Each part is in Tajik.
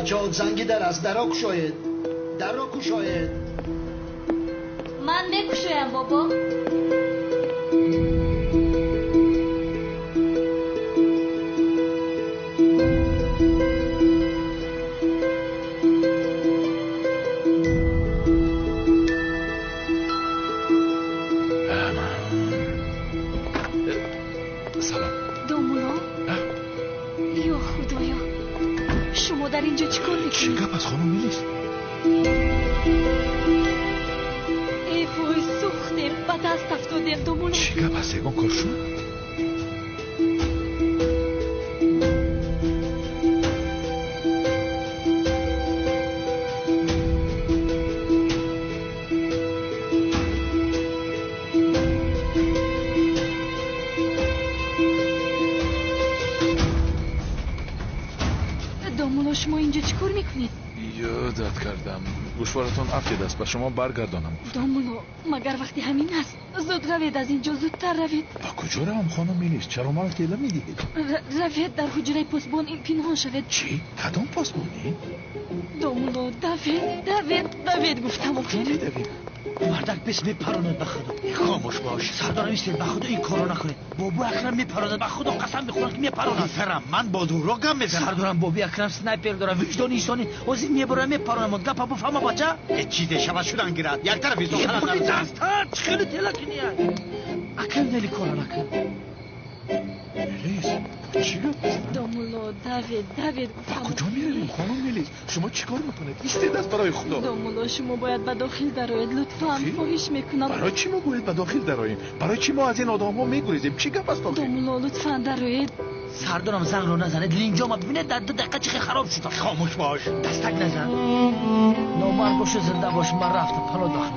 Бачаҳо, занги дар аст, дарро кушоед, дарро кушоед. Ман мекушоям, бобо. Салом. Домулло? Ё Худоё, шумо дар инҷо чӣ кор мекунед? Чӣ гап аст, хонум Мелис? Эй вой, сӯхтем, ба даст афтодем, домулло. Чӣ гап аст, ягон кор шуд? Домулло, шумо инҷо чӣ кор мекунед? Ёдат кардам, гӯшворатон афтидааст, ба шумо баргардонам. Домулло, магар вақти ҳамин аст? Зуд равед аз инҷо, зудтар равед. Ба куҷо равам, хонум Мелис? Чаро маро тела медиҳед? Равед дар ҳуҷраи посбон пинҳон шавед. Чӣ? Кадом посбонӣ? Домулло, давед, давед, давед, гуфтам. Куҷо медавем? Мардак пес мепаронад, ба Худо. Хомӯш бош. Сардорам, истед, ба Худо ин корро накунед. Бобои Акрам мепаронад, ба Худо қасам мехӯрам, ки мепаронад. Писарам, ман бо Зуҳро гап мезанам. Сардорам, бобои Акрам снайпер дорад, виҷдони инсонӣ. Ҳозир мебарам, мепаронам. Гапа буфаҳма, бача. Э, чизе шавад, шудан гирад. Як тарафи сохтан. Дастат чӣ хеле тела кунӣ? Акам, нели корро накун. Мелис, чӣ гап аст? Домулло, давед, давед, Ба куҷо меравем, хонум Мелис? Шумо чӣ кор мекунед? Истед аст, барои Худо. Домулло, шумо бояд ба дохил дароед, лутфан, хоҳиш мекунам. Барои чӣ мо бояд ба дохил дароем? Барои чӣ мо аз ин одамҳо мегурезем? Чӣ гап аст охир? Домулло, лутфан дароед. Сардорам, зангро назанед, линҷома бибинед, дар 2 дақиқа чӣ хел хароб шуд. Хомӯш бош. Дастак назан. Номард бошу, зинда бош. Ман рафтам, пано дохил.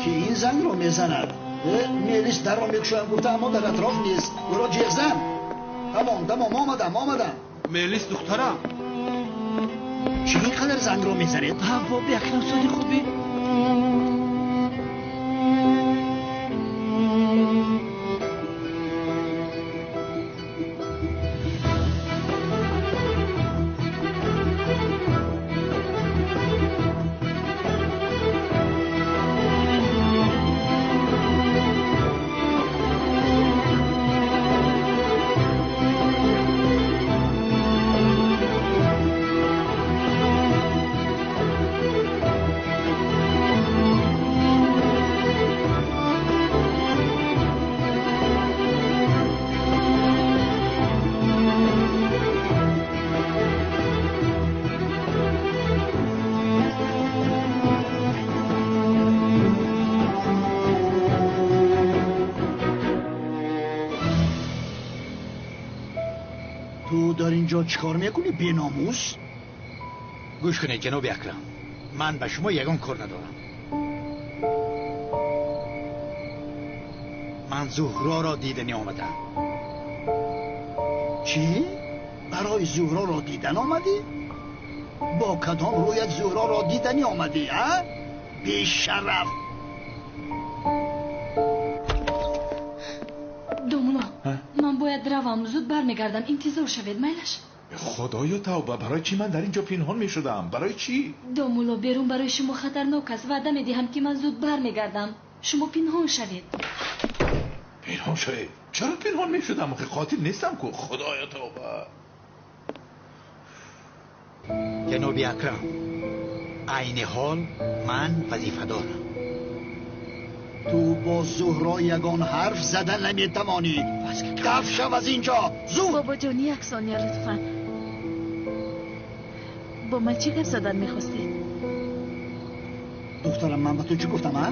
Ки ин зангро мезанад? Мелис дарро мекушоям гуфта, аммо дар атроф нест. Ӯро ҷеғ зан. Тамом, тамом, омадам, омадам. Мелис, духтарам. Чӣ ин қадар зангро мезанед? Ҳа, боби Акрам, соди хубӣ. Ту дар инҷо чӣ кор мекунӣ, беномус? Гӯш кунед, ҷаноби Акрам, ман ба шумо ягон кор надорам. Ман Зуҳроро диданӣ омадам. Чӣ? Барои Зуҳроро дидан омадӣ? Бо кадом рӯят Зуҳроро диданӣ омадӣ, а? Бешараф! Домулло, ман бояд равам, зуд бармегардам, интизор шавед, майлаш? Худоё тавба, барои чӣ ман дар инҷо пинҳон мешудам? Барои чӣ? Домулло, берун барои шумо хатарнок аст. Ваъда медиҳам, ки ман зуд бармегардам. Шумо пинҳон шавед. Пинҳон шавед? Чаро пинҳон мешудам? Қотил нестам ку. Худоё тавба. Ҷаноби Акрам, айни ҳол ман вазифа дорам. Ту бо Зуҳро ягон ҳарф зада наметавонӣ. Даф шав аз инҷо, зуд! Бобоҷон, як сония лутфан. Бо ман чӣ гап задан мехостед? Духтарам, ман ба ту чӣ гуфтам, а?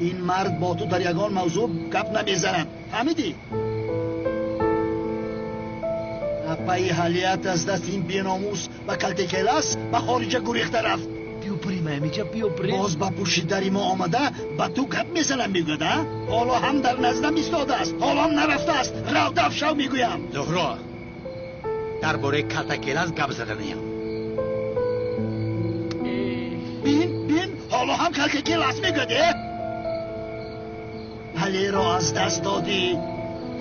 Ин мард бо ту дар ягон мавзӯъ гап намезанад. Фаҳмидӣ? Апаи ҳалият аз дасти ин беномус ба калтекелас ба хориҷа гурехта рафт. Биё бирем, ҳамиҷа, биё бирем. Боз ба пушти дари мо омада ба ту гап мезанам, мегӯяд, а? Ҳоло ҳам дар наздам истодааст, ҳоло ҳам нарафтааст. Рав, даф шав, мегӯям. Зуҳро, дар бораи калтакелас гап заданиям. Бин, бин, ҳоло ҳам калтакелас мегӯяд, э? Ҳалеро аз даст додӣ,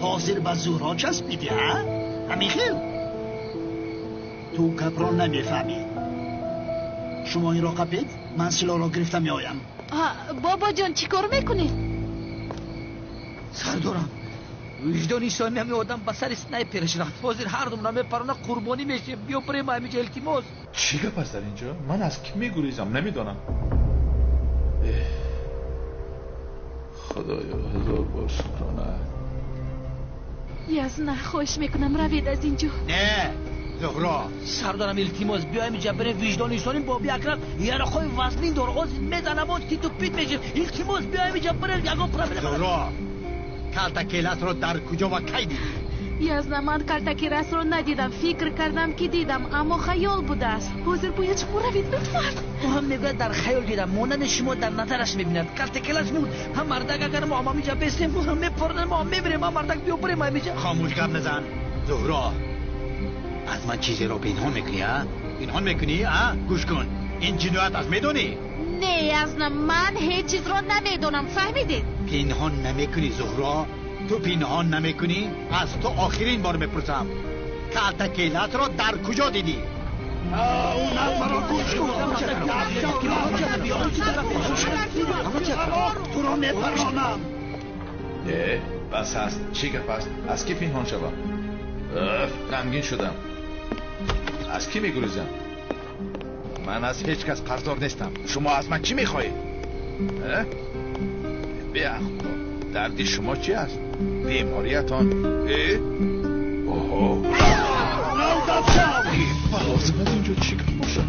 ҳозир ба Зуҳро часпидӣ, а? Ҳамин хел? Ту гапро намефаҳмӣ. Шумо инро қапед, ман силоҳро гирифта меоям. Бобоҷон, чӣ кор мекунед? Сардорам, виҷдони инсони ҳамин одам ба сари снайпераш рафт. Ҳозир ҳар думона мепарона, қурбонӣ мешем. Биё бирем ҳаминҷо, илтимос. Чӣ гап аст дар инҷо? Ман аз кӣ мегурезам, намедонам. Худоё, ҳазор бор шукрона. Язна, хоҳиш мекунам, равед аз инҷо. Не, Зуҳро. Сардорам, илтимос, биё ҳаминҷо бирем. Виҷдони инсони Боби Акрам ярақҳои вазнин дора. Ҳозир мезанам, титу пит мешем. Илтимос, биё ҳаминҷо бирем, ягон проблема. Зуҳро, калтакеласро дар куҷо ва кай дидӣ? Язна, ман калтакеласро надидам. Фикр кардам, ки дидам, аммо хаёл будааст. Ҳозир бояд шумо равед, лутфан. Ӯ ҳам мегӯяд дар хаёл дидам. Монанди шумо дар назараш мебинад. Калтакелас мегӯяд, ҳам мардак, агар мо ҳаминҷо бестем, моро мепаронанд, мо мебирем. Ҳам мардак, биё бирем ҳаминҷо. Хомӯш, гап назан. Зуҳро, аз ман чизеро пинҳон мекунӣ, а? Пинҳон мекунӣ, а? Гӯш кун, ин ҷиноят аст, медонӣ? Не, Язна, ман ҳеҷ чизро намедонам, фаҳмидед? Пинҳон намекунӣ, Зуҳро? Ту пинҳон намекунӣ? Аз ту охирин бор мепурсам, калтакелатро дар куҷо дидӣ? Маро гӯш кун, туро мепаронам. Э, бас аст, чӣ гап аст? Аз кӣ пинҳон шавам? Ғамгин шудам. Аз кӣ мегурезам? Ман аз ҳеҷ кас қарздор нестам. Шумо аз ман чӣ мехоҳед? Беақло, дарди шумо чӣ аст? Бемориятон? Оҳо, лозим аз инҷо чӣ гап бошад?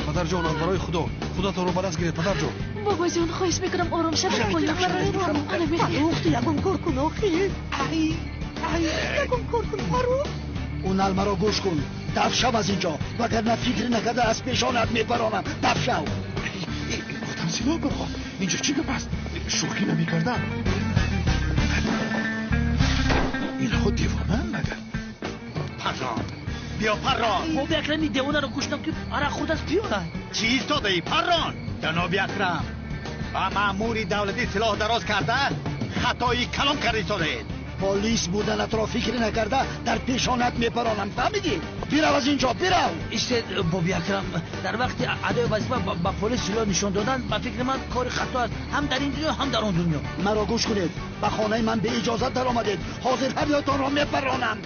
Падарҷон, аз барои Худо худатонро ба даст гиред, падарҷон. Бобоҷон, хоҳиш мекунам, ором шавед. Фаррух, ту ягон кор кун, охир. Ягон кор кун, Фаррух. Унал, маро гӯш кун, даф шав аз инҷо, вагарна фикр накарда аз пешонат мепаронам. Даф шав. Одам силоҳ бихоҳ. Инҷо чӣ гап аст? Шӯхӣ намекардам. Инҳо девонаанд магар? Паррон, биё, паррон. Боби Акрам, ин девонаро куштам, ки арақ хӯрдааст, пиёла. Чӣ истодаӣ, паррон? Ҷаноби Акрам, ба маъмури давлатӣ силоҳ дароз карда, хатои калон карда истодаед. Полис буданатро фикр накарда дар пешонат мепаронам, фаҳмидӣ? Бирав аз инҷо, бирав. Истед, Боби Акрам, дар вақти адои вазифа ба полис силоҳ нишон додан, ба фикри ман, кори хато аст, ҳам дар ин дунё, ҳам дар он дунё. Маро гӯш кунед, ба хонаи ман беиҷозат даромадед, ҳозир ҳар мепаронам.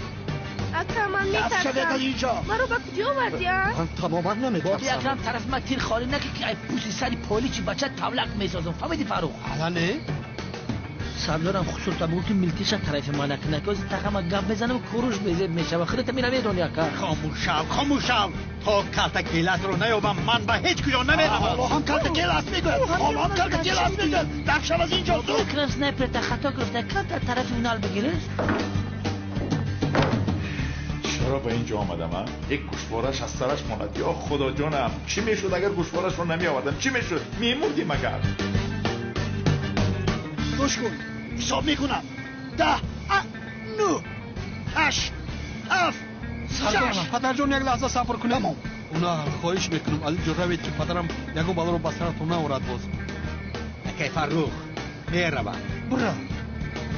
Ака, ман Даф шавед аз метарсам. инҷо. Маро ба куҷо овардӣ, а? Ман тамоман Боби наметарсам. Акрам, тарафи ман тир холӣ наки, ки ай пӯсти сари поличи бача тавлак месозам, фаҳмидӣ, Фаррух? Ҳала не. Сардорам, хусурта бугӯ, ки милтиша тарафи ман накунад, ки ҳозир тахама гап мезанам, куруш безеб мешава. Худата мира медонӣ, ака. Хомӯш шав, хомӯш шав. То калтакеласро наёбам, ман ба ҳеҷ куҷо намеравам. Ҳоло ҳам калтакелас мегӯяд, ҳоло ҳам калтакелас мегӯяд. Даф шав аз инҷо, зуд. Акрам, снайперта хато гирифта, камтар тарафи унал бигиред. Чаро ба инҷо омадам, а? Як гӯшвораш аз сараш монад. Ё Худоҷонам, чӣ мешуд, агар гӯшворашро намеовардам? Чӣ мешуд? Мемурдим агар. Гӯш кун, ҳисоб мекунам: 10, 9, 8, 7, 6. Падарҷон, як лаҳза сабр кунед. Тамом. Унал, хоҳиш мекунам, аз инҷо равед, ки падарам ягон балоро ба саратон наорад боз. Акай Фаррух, меравам. Бирав.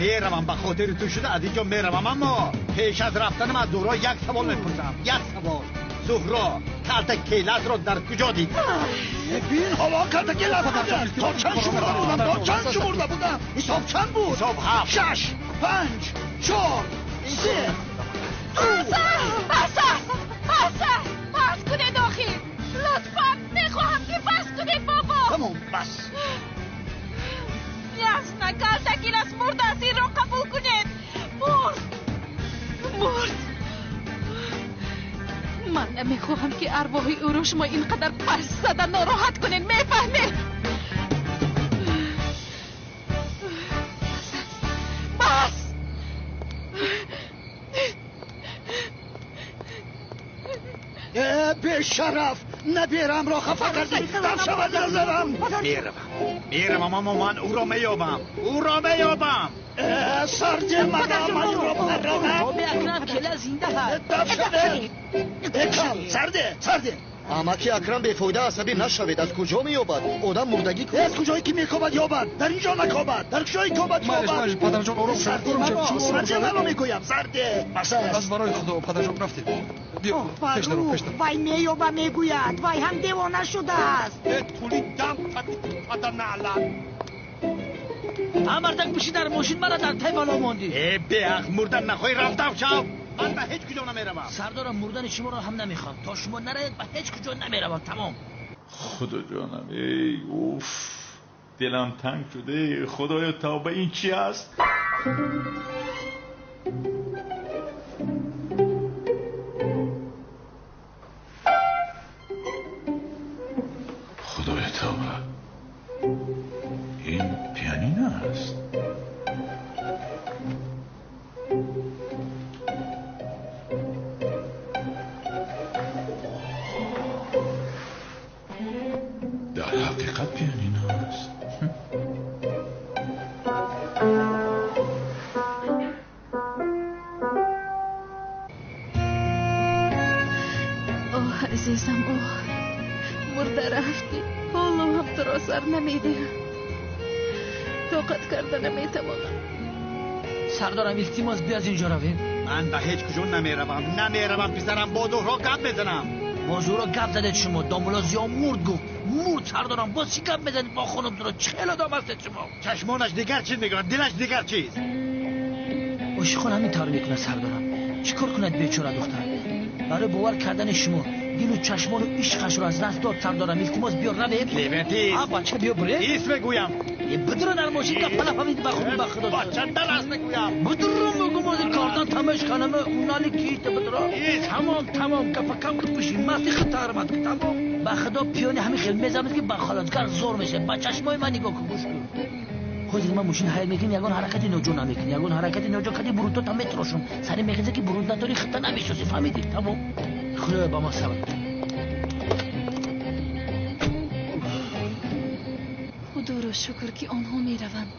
Меравам, ба хотири ту шуда аз инҷо меравам, аммо пеш аз рафтанам аз Зуҳро як савол мепурсам, як савол. Зуҳро, калтакеласро дар куҷо дидӣ? Бин, ҳоло калтакелас мегӯяд. То чанд шумурда будам? То чанд шумурда будам? Ҳисоб чанд буд? Ҳисоб 7. 6, 5, 4, 3, 2. Бас аст, бас аст, бас кунед охир. Лутфан, мехоҳам, ки бас кунед, бобо. Тамом, бас. Ясна, калтакелас мурдааст, инро қабул кунед. Мурд, мурд. Ман намехоҳам, ки арвоҳи ӯро шумо ин қадар пас зада нороҳат кунед, мефаҳмед? Бас. Э, бешараф, наберамро хафа кардӣ. Даф шав аз назарам. Меравам, меравам, аммо ман ӯро меёбам, ӯро меёбам. Э, сарде мага, ман ӯро парронам. Боби Акрам, кела зинда ҳаст. Даф шавед. Э, кал сарде, сарде. Амаки Акрам бефоида асабӣ нашавед. Аз куҷо меёбад? Одам мурдагӣ Аз куҷое ки мекобад ёбад, дар ин ҷо накобад, дар куҷое кобад ёбад. Падарҷон, ором шавед, ором шавед. Шумо ором Сарде шавед. маро мегӯям, сарде. Бас аст. Аз барои Худо, падарҷон, рафтед. Биё, пеш даро, пеш даро. Вай меёба мегӯяд, вай ҳам девона шудааст. Э, тули дам паданаалат. А мардак биши дар мошин, мара дар тай бало мондӣ. Э, беақл, мурдан нахоҳӣ, рафтам шав. Ман ба ҳеҷ куҷо намеравам. Сардорам, мурдани шуморо ҳам намехоҳам. То шумо наравед, ба ҳеҷ куҷо намеравам. Тамом. Худо ҷонам, эй, уф, дилам танг шуде. Худоё, тавба, ин чӣ аст? Худоё, тавба, ин пианино аст. Дар ҳақиқат пианино аст. Оҳ, азизам, оҳ, мурда рафтӣ, ҳоло ҳам туро сар намедиҳам, тоқат карда наметавонам. Сардорам, илтимос, биё аз инҷо равем. Ман ба ҳеҷ куҷо намеравам, намеравам, писарам. Бо Зуҳро гап мезанам. Бо Зуҳро гап задед шумо? Домулло Зиё мурд, гуфт мурд. Сардорам, боз чӣ гап мезанед бо хонум Зуҳро? Чӣ хел одам ҳастед шумо? Чашмонаш дигар чиз мегӯяд, дилаш дигар чиз. Ошиқон ҳамин тавр мекунад, сардорам. Чӣ кор кунад бечора духтар? Барои бовар кардани шумо дилу чашмону ишқашро аз даст дод. Сардорам, илтимос, биё равем. Левентис! А бача, биё бирем. Ис мегӯям. Бидро дар мошин, гапа нафаҳмиди ба хуби, ба худо. Бача, дарас мегӯям. Бидро, мегум, ози кардан тамешканаме унали кита бидро. Тамом, тамом, гапа кам ки пиши масти худ тармад, тамом. Ба худо, пиёни ҳамин хел мезанад, ки ба халосгар зор мешавад. Ба чашмои ман нигоҳ кун, гӯш кун. Ҳозир ман мошин ҳайр мекунем, ягон ҳаракати ноҷо намекунӣ. Ягон ҳаракати ноҷо кади, бурутота метрошум. Сари мехеза, ки бурут надорӣ, хита намешносӣ, фаҳмидӣ? Тамом, худоё, ба мо сабр. Худоро шукр, ки онҳо мераванд.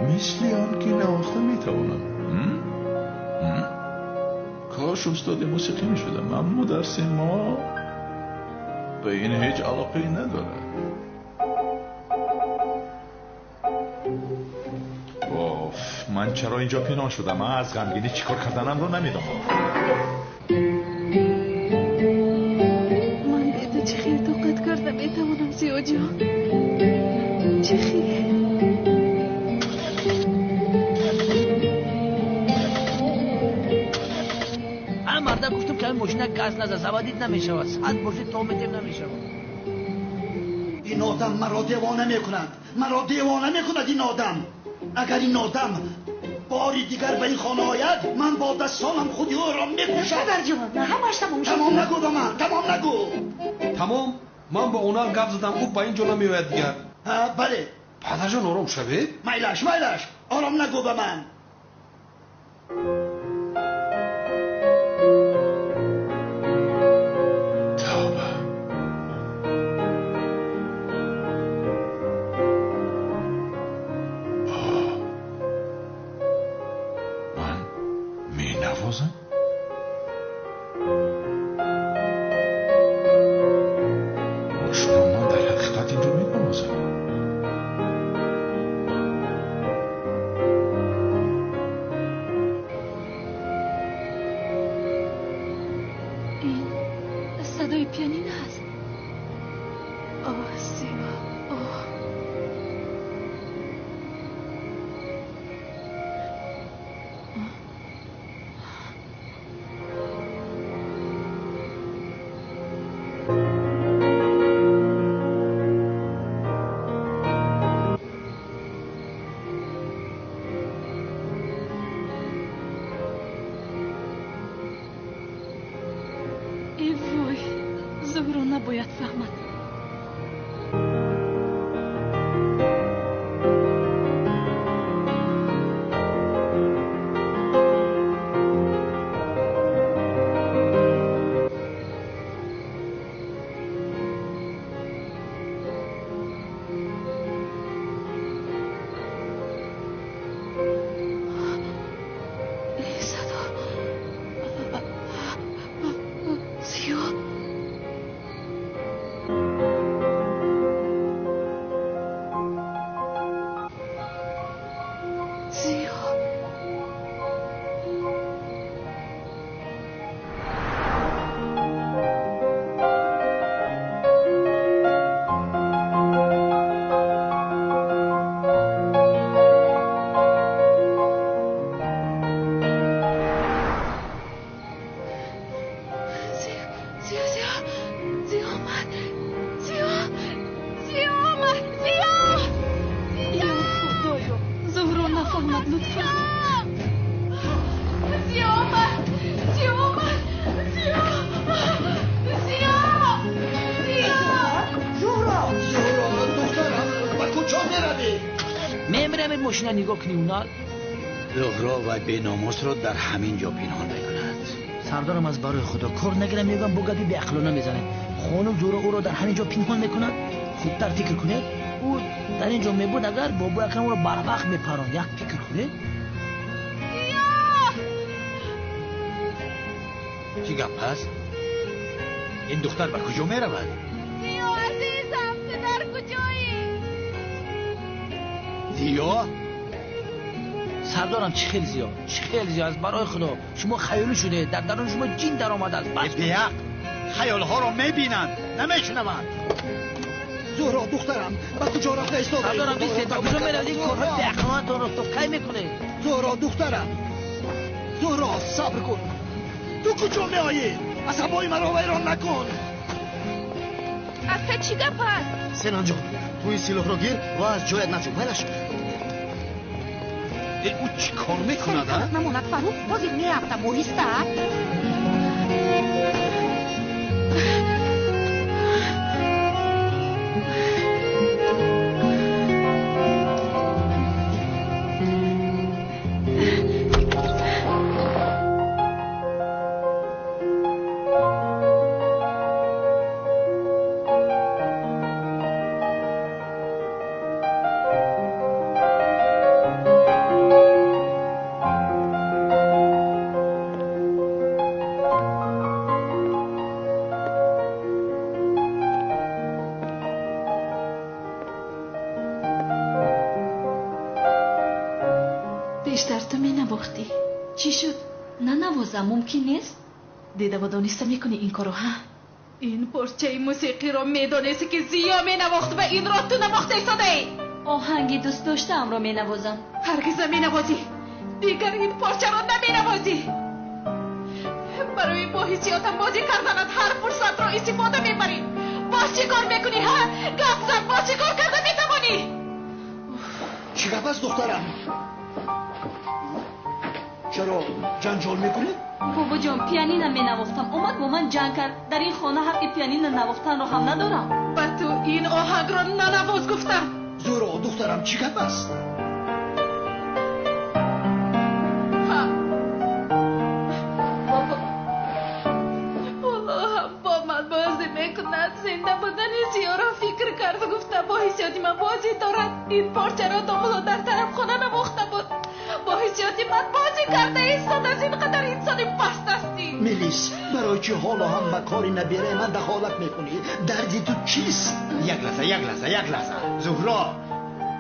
Мисли он ки навохта метавонам. Кош устоди мусиқӣ мешудам, аммо дарси мо ба ин ҳеҷ алоқае надорад. Оф, ман чаро инҷо пинҳон шудам? Ман аз ғамгинӣ чӣ кор карданамро намедонам. Ман бе ту чӣ хел тоқат карда метавонам, Зиёҷон, чӣ хел? А марда, гуфтам, ки ҳамин мошина газ наза, заводить намешавад. Сад боши то метем, намешавад. Ин одам маро девона мекунад, маро девона мекунад ин одам. Агар ин одам бори дигар ба ин хона ояд, ман бо дастонам худи ӯро мекушам. Падарҷон, ҳамаш тамом шуд. Тамом нагӯ ба ман, тамом нагӯ. Тамом, ман бо онар гап задам, ӯ ба ин ҷо намеояд дигар. Бале. Падарҷон, ором шавед. Майлаш, майлаш, ором нагӯ ба ман. Тавба, ман менавозам. Ошно, ман дар ҳақиқат инро менавозам. Ин садои пианино аст. Оҳ, Зиё, оҳ. Эй вой, Зуҳро набояд фаҳмад. Мемирам ин мошина нигоҳ кунӣ унал. Зуҳро ва беномусро дар ҳамин ҷо пинҳон мекунад. Сардарам аз барои Худо кор нагирам, мегӯям бо гапи беақлона мезанед. Хонум Зуҳро ӯро дар ҳамин ҷо пинҳон мекунад. Хубтар фикр кунед. Ӯ дар ин ҷо мебуд, агар бобои Акрам ӯро барвақт мепаронд. Як фикр кунед. Чӣ гап аст? Ин духтар ба куҷо меравад? Зиё азизам, ту дар куҷоӣ? Зиё? Сардарам чӣ хел зиё, чӣ хел зиё аз барои Худо. Шумо хаёлӣ шудаед, дар даруни шумо ҷин даромадааст. Бас беақл, хаёлҳоро мебинанд, намешунаванд. Зуҳро духтарам, ба куҷо рафта истодаӣ? Сардарам бистед, ба куҷо меравед? Ин корҳои беақлонатонро то кай мекунед? Зуҳро духтарам, Зуҳро сабр кун. Ту куҷо меоӣ? Асабои маро вайрон накун. Ака чӣ гап аст? Сенанҷон, ту ин силоҳро гир ва аз ҷоят наҷӯ. Майлаш. Ӯ чӣ кор мекунад? Намонад Фаррух, ҳозир меафтам оҳиста. Пештар ту менавохтӣ. Чӣ шуд? Нанавозам мумкин нест? Дида ва дониста мекунӣ ин корро, ҳа? Ин порчаи мусиқиро медонисти, ки Зиё менавохт ва инро ту навохта истодаӣ. Оҳанги дӯст доштаамро менавозам. Ҳаргиз наменавозӣ. Дигар ин порчаро наменавозӣ. Барои бо ҳиссиётам бозӣ карданат ҳар фурсатро истифода мебарӣ. Боз чӣ кор мекунӣ, ҳа? Гап зан, боз чӣ кор карда метавонӣ? Чӣ гап аст, духтарам? Чаро ҷанҷол мекунӣ? Бобоҷон, пианино менавохтам. Омад бо ман ҷанг кард. Дар ин хона ҳаққи пианино навохтанро ҳам надорам. Ба ту ин оҳангро нанавоз гуфтам. Зуҳро духтарам, чӣ гап аст? Ҳа. Ҳоло ҳам бо ман бозӣ мекунад. Зинда будани Зиёро фикр кард, гуфта бо ҳиссиёти ман бозӣ дорад. Ин порчаро домуло дар тарабхона навохта буд. Бо ҳиссиёти ман бозӣ карда истод. Аз ин қадар инсони паст ҳастӣ. Мелис, барои чӣ ҳоло ҳам ба кори набираи ман дахолат мекунӣ? Дарди ту чист? Як лаҳза, як лаҳза, як лаҳза. Зуҳро,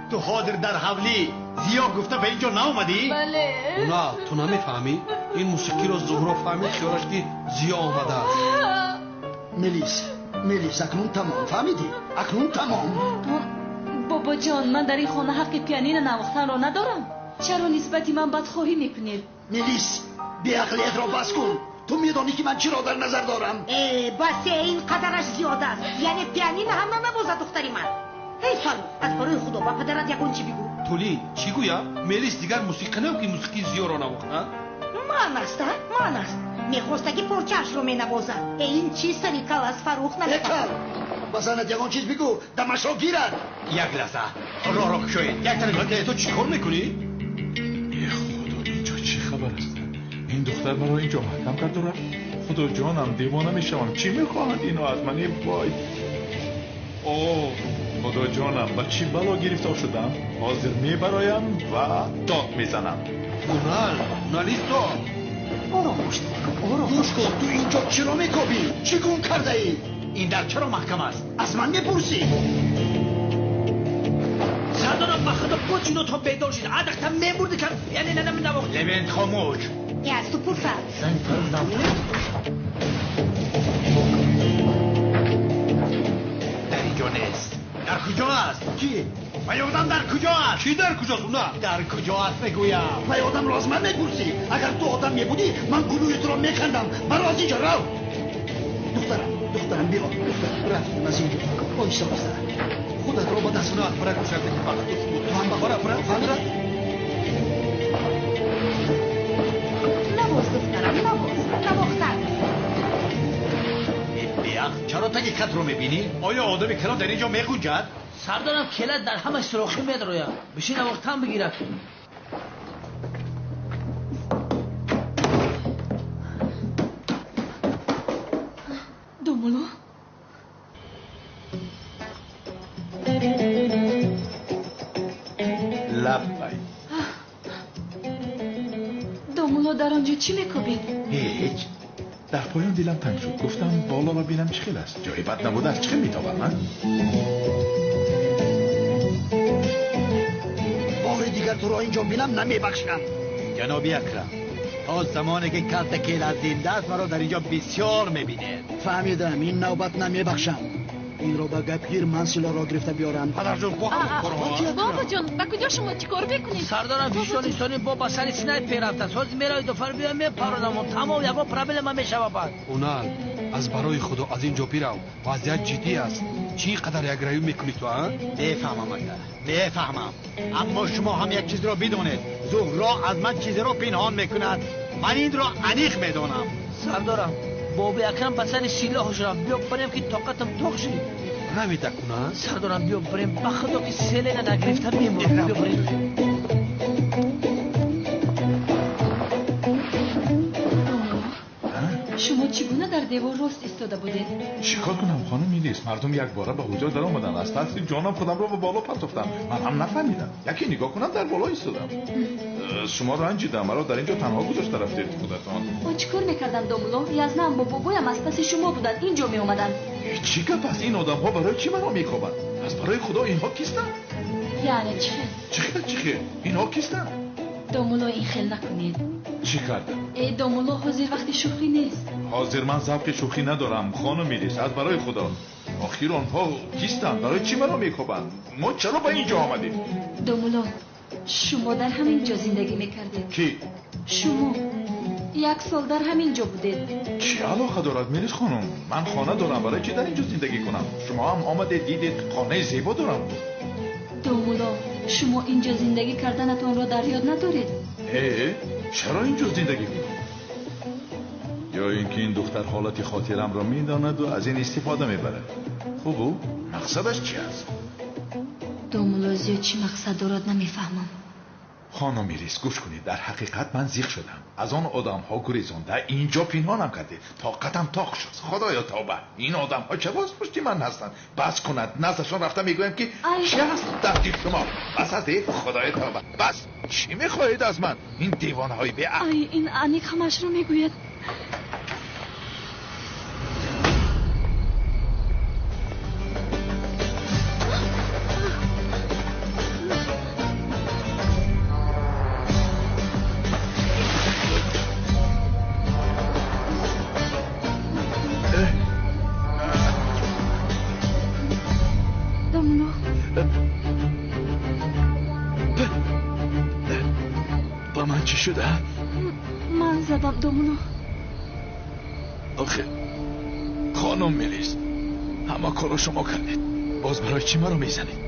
ту ҳозир дар ҳавлӣ Зиё гуфта ба ин ҷо наомадӣ? Бале. На, ту намефаҳмӣ? Ин мусиқиро Зуҳро фаҳмид, хиёлаш ки Зиё омадааст. Мелис, Мелис, акнун тамом, фаҳмидӣ? Акнун тамом. Бобоҷон, ман дар ин хона ҳаққи пианино навохтанро надорам. Чаро нисбати ман бадхоҳӣ мекунед? Мелис, беақлиятро бас кун. Ту медонӣ, ки ман чиро дар назар дорам? Э, басе, ин қадараш зиёд аст. Яъне пианино ҳам нанавозад духтари ман. Эй Фаррух, аз барои Худо ба падарат ягон чӣ бигӯ. Тулин, чӣ гӯям? Мелис дигар мусиқӣ не, ки мусиқии Зиёро навохт, ҳа? Ман аст, а? Ман аст. Мехостаги порчаашро менавозад. Э, ин чӣ сари кал аст, Фаррух, Э, кал! Ба занат ягон чиз бигӯ, дамашро гирад. Як лаҳза, роҳро кушоед. Як тараф. Ту чӣ кор мекунӣ? Э Худо, инҷо чӣ хабар аст? Ин духтар маро инҷо маҳкам карду рафт. Худо ҷонам, девона мешавам. Чӣ мехоҳад ино аз ман? Э вой! О, Худо ҷонам, ба чӣ бало гирифтор шудам? Ҳозир мебароям ва дод мезанам. Унал, Унал, исто! Ором бош, ором. Гӯш кун, ту инҷо чиро мекобӣ? Чӣ гум кардаӣ? Ин дар чаро маҳкам аст? Аз ман мепурсӣ? Сардарам ба Худо бо ҷинотон бедор шуд. Адақта мемурди кам пианино наменавохт. Левент, хомӯш. Э, аз ту пурсад. Занг Фаррух навохт. Дар инҷо нест. Дар куҷо аст? Кӣ? Вай одам дар куҷо аст? Кӣ дар куҷост, Унал? Дар куҷо аст мегӯям. Вай одамро аз ман мепурсӣ? Агар ту одам мебудӣ, ман гулӯи туро мекандам. Баро аз инҷо, рав. Духтарам, духтарам, биё, духтарам, рафтем аз инҷо. Оҳиста, оҳиста. Худатро ба даст Унал, бара гӯшак, фақат ту. Ту ҳам ба Бара, бара, бара. Навоз, духтарам, навоз. Навохтан. Э, беақл, чаро таги катро мебинӣ? Оё одами калон дар ин ҷо мегунҷад? Сардорам келат дар ҳама сӯрохӣ медарояд. Бишин навохтан бигирад. Домулло? Лаббай. Домулло дар он ҷо чӣ мекобид? Ҳеҷ. Дар поён дилам танг шуд. Гуфтам болоро бинам чӣ хел аст. Ҷои бад набудааст, чӣ хел метобам, а? Бори дигар туро инҷо бинам намебахшам. Ҷаноби Акрам, то замоне ки калта келат зинда аст, маро дар инҷо бисёр мебинед. Фаҳмидам, ин навбат намебахшам. Инро ба гап гир, ман силоҳро гирифта биёрам. Падарҷон, бо ҳамон корҳо. Бобоҷон, ба куҷо шумо чӣ кор мекунед? Сардорам фишони сони бо ба сари снайпер рафтааст. Ҳозир меравед дофар биёям мепаронам. Тамом, ягон проблема мешава баъд. Унал, аз барои Худо аз ин ҷо бирав. Вазъият ҷиддӣ аст. Чӣ қадар якравӣ мекунӣ ту, а? Мефаҳмам, ака, мефаҳмам. Аммо шумо ҳам як чизро бидонед. Зуҳро аз ман чизеро пинҳон мекунад. Ман инро аниқ медонам. Сардорам, боби Акрам ба сари силоҳ шудам. Биё барем ки тоқатам тоқ шуд. Равед акуна? Сардорам, биё барем. Ба Худо ки селена нагирифта мемонам. Биё барем. Шумо чӣ гуна дар девор рост истода будед? Чӣ кор кунам, хонум Милис? Мардум якбора ба ҳуҷра даромаданд. Аз тарси ҷонам худамро ба боло партофтам. Ман ҳам нафаҳмидам. Яке нигоҳ кунам, дар боло истодам. Шумо ранҷидам, маро дар инҷо танҳо гузошта рафтед худатон. О, чӣ кор мекардам, домулло? Язнаам бо бобоям аз паси шумо буданд, инҷо меомаданд. Чӣ гап аст? Ин одамҳо барои чӣ маро мекобанд? Аз барои Худо инҳо кистанд? Яъне чӣ хел? Чӣ хел, чӣ хел? Инҳо кистанд? Домулло, ин хел накунед. Чӣ кардам? Э, домулло, ҳозир вақти шӯхӣ нест. Ҳозир ман завқи шӯхӣ надорам, хонум Милис, аз барои Худо. Охир онҳо кистанд? Барои чӣ маро мекобанд? Мо чаро ба инҷо омадем? Домулло, шумо дар ҳамин ҷо зиндагӣ мекардед. Кӣ? Шумо як сол дар ҳамин ҷо будед. Чӣ алоқа дорад, Милис хонум? Ман хона дорам, барои чӣ дар инҷо зиндагӣ кунам? Шумо ҳам омадед, дидед, хонаи зебо дорам. Домулло, шумо инҷо зиндагӣ карданатонро дар ёд надоред? Э, чаро инҷо зиндагӣ кунам? Ё ин ки ин духтар ҳолати хотирамро медонаду аз ин истифода мебарад. Хуб, ӯ мақсадаш чи аст? Домулло, зиёд чӣ мақсад дорад намефаҳмам. Хонум Милис, гӯш кунед, дар ҳақиқат ман зиқ шудам. Аз он одамҳо гурезонда инҷо пинҳонам кардед. Тоқатам тоқ шуд. Худоё тавба, ин одамҳо чаро аз пушти ман ҳастанд? Бас кунад, наздашон рафта мегӯям ки чӣ ҳаст дарди шумо? Бас аст, э, худоё тавба. Бас, чӣ мехоҳед аз ман? Ин девонаҳои беақл. Ай, ин аниқ ҳамашро мегӯяд. Ба ман чӣ шуда? Ман задам, домулло. Охе, хонум Милис, ҳама корро шумо кардед. Боз барои чӣ маро мезанед?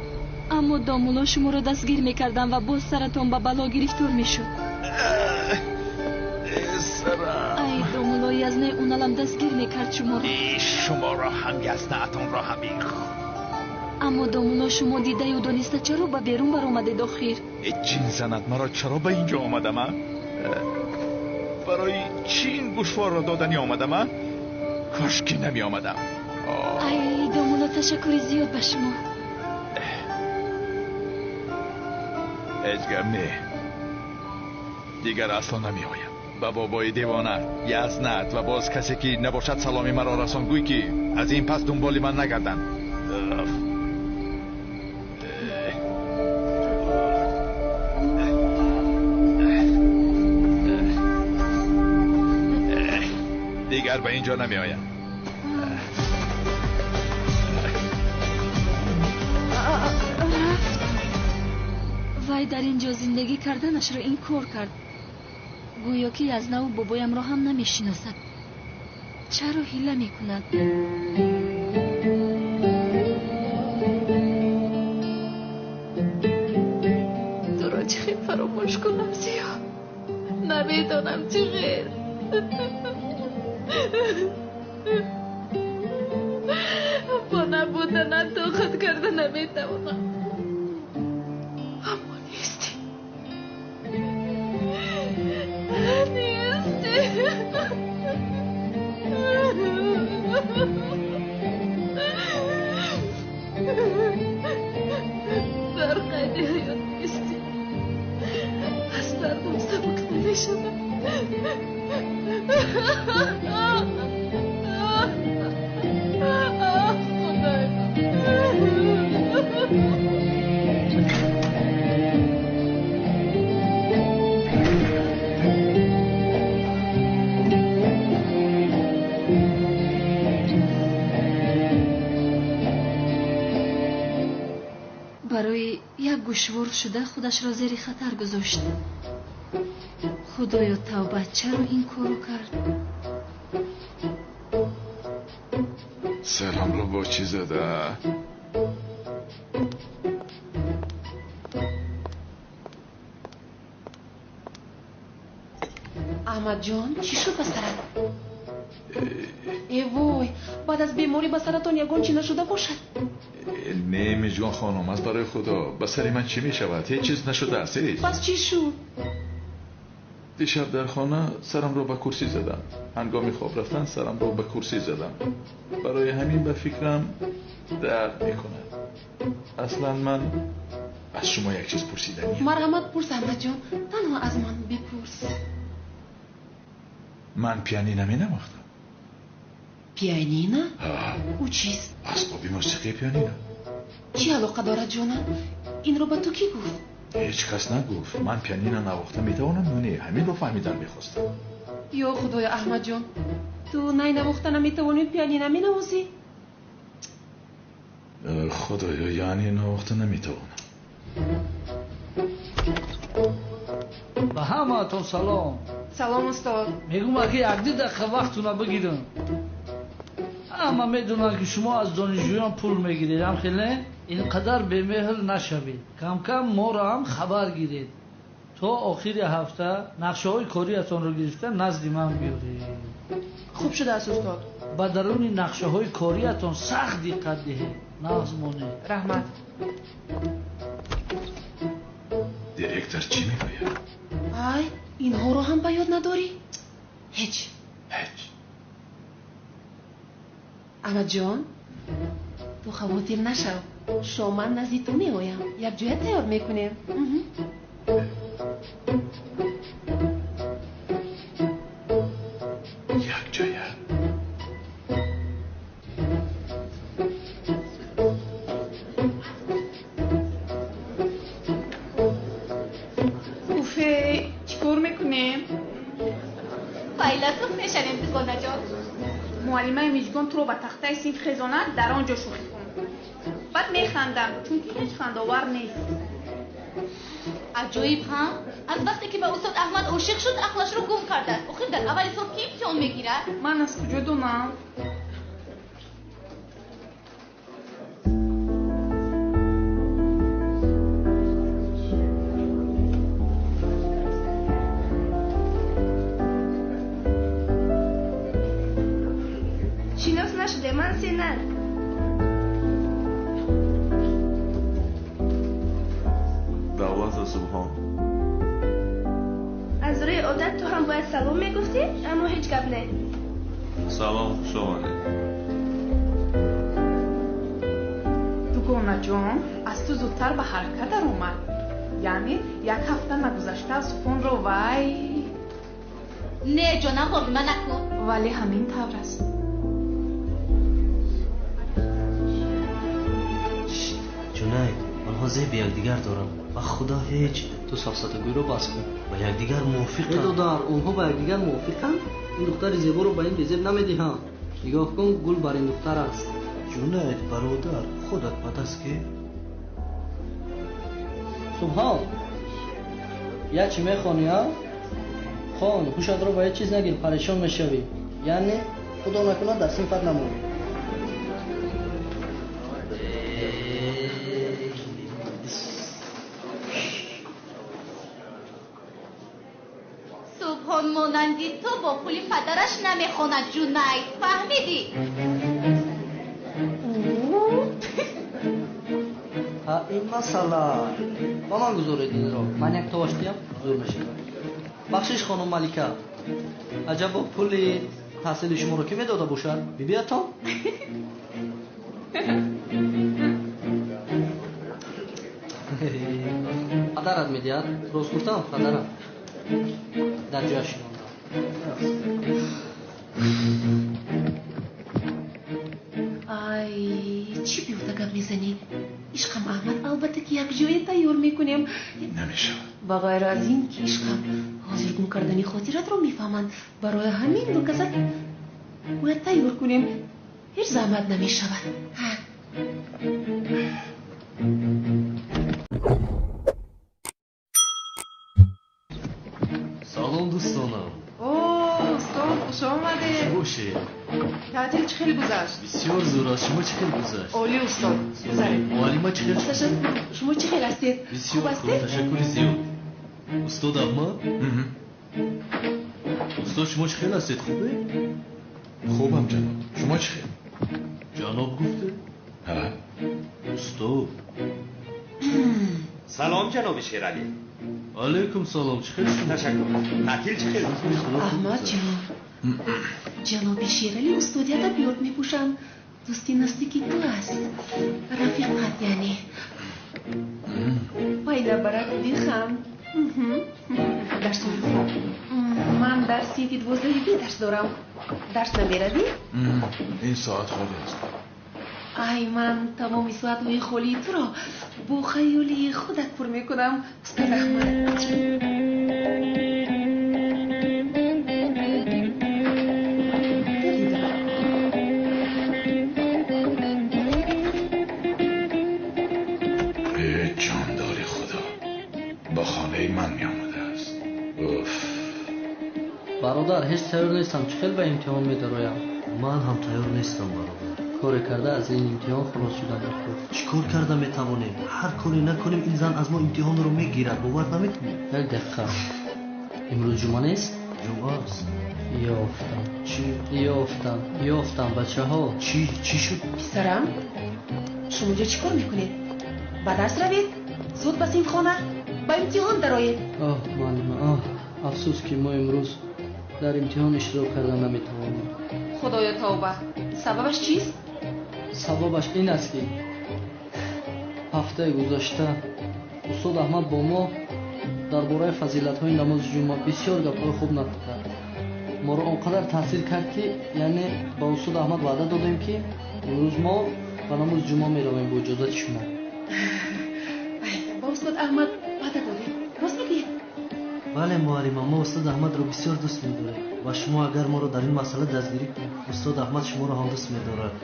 Аммо домулло, шуморо дастгир мекардам ва боз саратон ба бало гирифтор мешуд. Сарам. Ай, домулло, язнаи уналам дастгир мекард шуморо. Шуморо ҳам, язнаатонро ҳам. Аммо домулло, шумо дидаю дониста чаро ба берун баромадед охир? Чин занад маро, чаро ба инҷо омадам, а? Барои чӣ ин гӯшворро доданӣ омадам, а? Кош ки намеомадам. Ай, домулло, ташаккури зиёд ба шумо. Ҳеҷ гап не, дигар асло намеоям. Ба бобои девона, язнат ва боз касе ки набошад саломи маро расон, гӯй ки аз ин пас дунболи ман нагарданд. Дигар ба инҷо намеоям. Рафт. Вай дар ин ҷо зиндагӣ карданашро инкор кард. Гӯё ки язнаву бобоямро ҳам намешиносад. Чаро ҳила мекунад? Туро чӣ хел фаромӯш кунам, Зиё? Намедонам чӣ хел. Бо набуд хонданат тоқат карда наметавонам. Аммо нестӣ. Нестӣ. Дар қайди ҳаёт нестӣ. Аз дардам сабук намешавам. Худои ман. Барои як гӯшвор шуда худашро зери хатар гузошт. Худоё тавба, чаро ин корро кард? Сарамро бо чӣ зада? Аҳмадҷон, чӣ шуд ба сарат? Э вой, баъд аз беморӣ ба саратон ягон чӣ нашуда бошад? Не, Мижгон хонум, аз барои Худо, ба сари ман чӣ мешавад? Ҳеҷ чиз нашудааст, ҳеҷ. Пас чӣ шуд? Дишаб дар хона сарамро ба курсӣ задам. Ҳангоми хоб рафтан сарамро ба курсӣ задам. Барои ҳамин ба фикрам дард мекунад. Аслан ман аз шумо як чиз пурсиданиям. Марҳамат, пурс, Аҳмадҷон, танҳо аз ман бипурс. Ман пианино менавохтам. Пианино? Ӯ чист? Асбоби мусиқии пианино. Чӣ алоқа дорад, ҷонам? Инро ба ту кӣ гуфт? Ҳеҷ кас нагуфт. Ман пианино навохта метавонам ё не? Ҳаминро фаҳмидан мехостам. Ё Худоё, Аҳмадҷон, ту най навохта наметавонӣ, пианино менавозӣ? Худоё, яъне навохта наметавонам. Ба ҳамаатон салом. Салом, устод. Мегӯм, аки якду дақиқа вақтуна бигирам. Ҳама медонанд, ки шумо аз донишҷӯён пул мегиред, ҳам хеле? Ин қадар бемеҳр нашавед. Камкам моро ҳам хабар гиред. То охири ҳафта нақшаҳои кориятонро гирифта назди ман биёред. Хуб шудааст, устод. Ба даруни нақшаҳои кориятон сахт диққат диҳед. Нағз монед. Раҳмат. Директор чӣ мегӯяд? Ай, инҳоро ҳам ба ёд надорӣ? Ҳеҷ. Ҳеҷ. Аҳмадҷон, ту хавотир нашав. Шоман назди ту меоям. Якҷоя тайёр мекунем. Якҷоя. Уфе, чӣ кор мекунем? Файласуф мешавем, дугонаҷон. Муаллимаи Мижгон туро ба тахтаи синф хезонад, дар он ҷо шӯхӣ кун. Баъд механдам, чунки ҳеҷ хандовар нест. Аҷоиб, ҳа? Аз вақте ки ба устод Аҳмад ошиқ шуд, ақлашро гум кардааст. Охир дар аввали сол ки имтиҳон мегирад? Ман аз куҷо донам? Шинос нашуде, ман Сенар. Давлата Субҳон. Аз рӯи одат ту ҳам бояд салом мегуфтӣ, аммо ҳеҷ гап не. Салом, хуш омадед. Дугонаҷон, аз ту зудтар ба ҳаракат даромад. Яъне як ҳафта нагузашта Субҳонро вай. Не, ҷонам, воҳима накун. Вале ҳамин тавр аст. Ҷунайд, онҳо зеби якдигар доранд. Ба Худо ҳеҷ. Ту сафсатагӯйро бас кун. Ба якдигар мувофиқанд. Э додар, онҳо ба якдигар мувофиқанд? Ин духтари зеборо ба ин безеб намедиҳам. Нигоҳ кун, гул бар ин духтар аст. Ҷунайд, бародар, худат ба даст гир. Субҳон, як чӣ мехонӣ, а? Хон, ҳушатро ба ҳеҷ чиз нагир, парешон мешавӣ. Яъне, Худо накунад дар синфат намонӣ. Субҳон монанди ту бо пули падараш намехонад, Ҷунайд, фаҳмидӣ? Ин масъала. Ба ман гузоред инро. Ман як товаш диҳам, зур мешавад. Бахшиш, хонум Малика. Аҷабо пули таҳсили шуморо ки медода бошад? Бибиятон? Падарат медиҳад? Рост гуфтам, падарат. Дар ҷояш шинондам. Ай, чӣ беҳуда гап мезанӣ? Ишқам Аҳмад, албатта ки як ҷое тайёр мекунем. Намешавад. Ба ғайр аз ин ки ишқам ҳозир гум кардани хотиратро мефаҳманд. Барои ҳамин ду каса бояд тайёр кунем. Ҳеҷ заҳмат намешавад. Салом дӯстонам. О, устод, хуш омадед. Бошед. Таътил чӣ хел гузашт? Бисёр зур аст. Шумо чӣ хел гузашт? Олӣ, устод. Гузаред. Муаллима чӣ хел? Ташаккур. Шумо чӣ хел ҳастед? Бисёр хуб, ташаккури зиёд. Устод Аҳмад? Устод, шумо чӣ хел ҳастед? Хубе? Хубам, ҷаноб. Шумо чӣ хел? Ҷаноб гуфте? Ҳа. Устод. Салом, ҷаноби Шералӣ. Алайкум салом. Чӣ хел шумо? Ташаккур. Таътил чӣ хел? Аҳмад ҷон, ҷаноби Шералӣ устоди адабиёт мепӯшанд. Дӯсти наздики ту аст. Рафиқат яъне. Пайда барак биханд. Дарсҳои хуб. Ман дар синфи 12 Б дарс дорам. Дарс намеравӣ? Ин соат холӣ аст. Ай, ман тамоми соатҳои холии туро бо хаёли худат пур мекунам, устод Аҳмад. Э, ҷондори Худо, ба хонаи ман меомадааст. Уф. Бародар, ҳеҷ тайёр нестам. Чӣ хел ба имтиҳон медароям? Ман ҳам тайёр нестам, бародар. Коре карда аз ин имтиҳон халос шудам даркор. Чӣ кор карда метавонем? Ҳар коре накунем, ин зан аз мо имтиҳонро мегирад. Бовар намекунӣ? Як дақиқа. Имрӯз ҷумъа нест? Ҷумъа аст. Ёфтам. Чӣ? Ёфтам, ёфтам, бачаҳо. Чӣ? Чӣ шуд? Писарам, шумо ҷо чӣ кор мекунед? Ба дарс равед, зуд ба синфхона, ба имтиҳон дароед. Оҳ, муаллима, оҳ, афсӯс ки мо имрӯз дар имтиҳон иштирок карда наметавонем. Худоё тавба. Сабабаш чист? Сабабаш ин аст ки ҳафтаи гузашта устод Аҳмад бо мо дар бораи фазилатҳои намози ҷумъа бисёр гапҳои хуб нақл кард. Моро он қадар таъсир кард ки яъне ба устод Аҳмад ваъда додем ки имрӯз мо ба намози ҷумъа меравем бо иҷозати шумо. Ба устод Аҳмад ваъда додем. Рост мегӯед? Бале, муаллима, мо устод Аҳмадро бисёр дӯст медорем ва шумо агар моро дар ин масъала дастгирӣ кунед, устод Аҳмад шуморо ҳам дӯст медорад.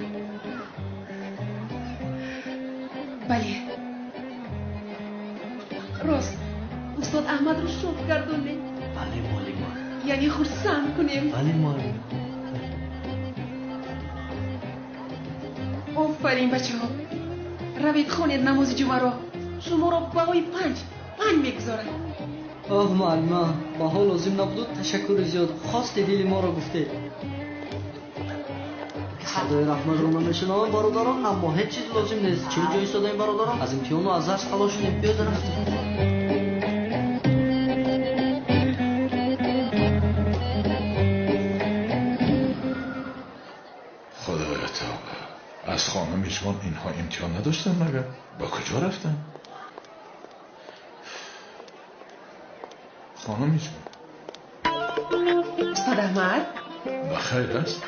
Бале. Рост. Устод Аҳмадро шод гардонем. Бале, муаллима. Яъне хурсанд кунем. Бале, муаллима. Офарин, бачаҳо. Равед хонед намози ҷумъаро. Шуморо баҳои 5 5 мегузорам. Оҳ, муаллима, баҳо лозим набуду ташаккури зиёд. Хости дили моро гуфтед. Садои раҳматро намешунавам, бародарон, аммо ҳеҷ чиз лозим нест. Чӣ ҷо истодаем, бародарон? Аз имтиҳону аз дарс халос шудем. Биёда рафтем. Худоё тавба. Аз хона мижгон инҳо имтиҳон надоштанд магар? Ба куҷо рафтанд? Хонум мижгон. Устод Аҳмад? Ба хайр аст?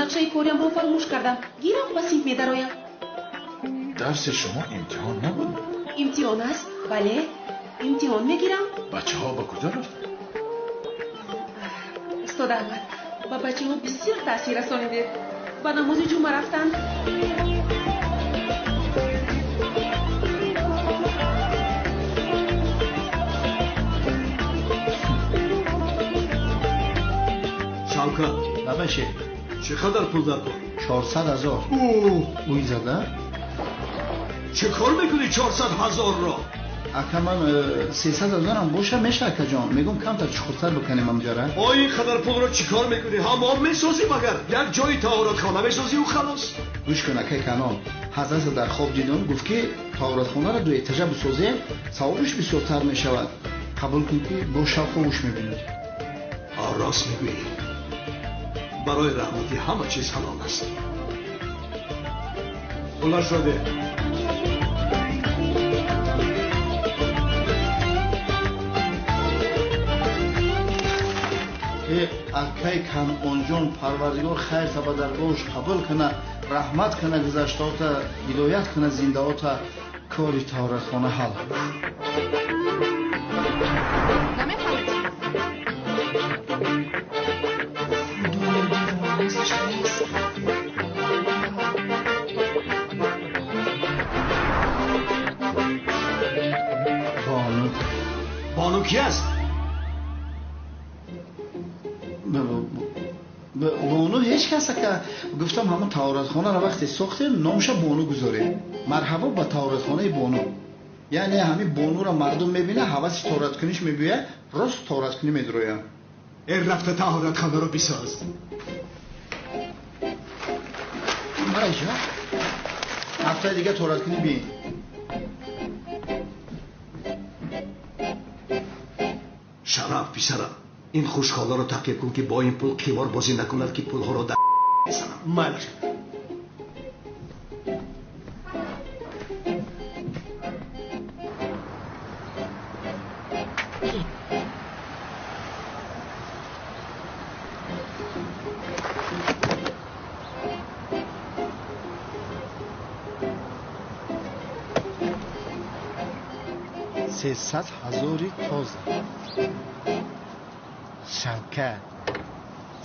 Нақшаи кориамро фаромӯш кардам. Гирам ба синф медароям. Дарси шумо имтиҳон набуд? Имтиҳон аст, бале. Имтиҳон мегирам. Бачаҳо ба куҷо рафтанд? Устод Аҳмад, ба бачаҳо бисёр таъсир расонидед. Ба намози ҷумъа рафтанд. Шавкат, Бабаше. Чӣ қадар пул дар кор? 400 ҳазор. Ӯ, Уй зада? Чӣ кор мекунӣ 400 ҳазорро? Ака ман 300 ҳазорам боша меша акаҷон. Мегӯм камтар чуқуртар бикунем амҷара. Ой, ин қадар пулро чӣ кор мекунӣ? Ҳамом месозӣ магар? Як ҷои таҳоратхона месозӣ ва халос. Гӯш кун акай Канон. Ҳазрат дар хоб дидам, гуфт ки таҳоратхонаро ду этажа бисозем, савобаш бисёртар мешавад. Қабул кун ки бо шавқу гӯш мебинед. Рост мегӯӣ. Барои раҳматӣ ҳама чиз ҳалол аст. Пулашро деҳ. Акай Канонҷон, Парвардигор хайр таба даргоҳш қабул кана, раҳмат кана гузаштаота, ҳидоят кана зиндаота, кори таҳоратхона ҳал. Бону. Бону ки аст? Бону ҳеҷ кас ака. Гуфтам ҳамон таҳоратхонаро вақте сохтем номша Бону гузорем. Марҳабо ба таҳоратхонаи Бону. Яъне ҳамин Бонуро мардум мебина, ҳаваси таҳораткуниш мебиёяд, рост таҳораткунӣ медрояд. Э рафта таҳоратхонаро бисоз. Мара иҷо. Ҳафтаи дига таҳораткунӣ биин. Шараф писарам, ин хушхоларо таъқиб кун ки бо ин пул қимор бозӣ накунад, ки пулҳоро дар мезанам. Майлаш. Сесад ҳазори тоза. Шавкат,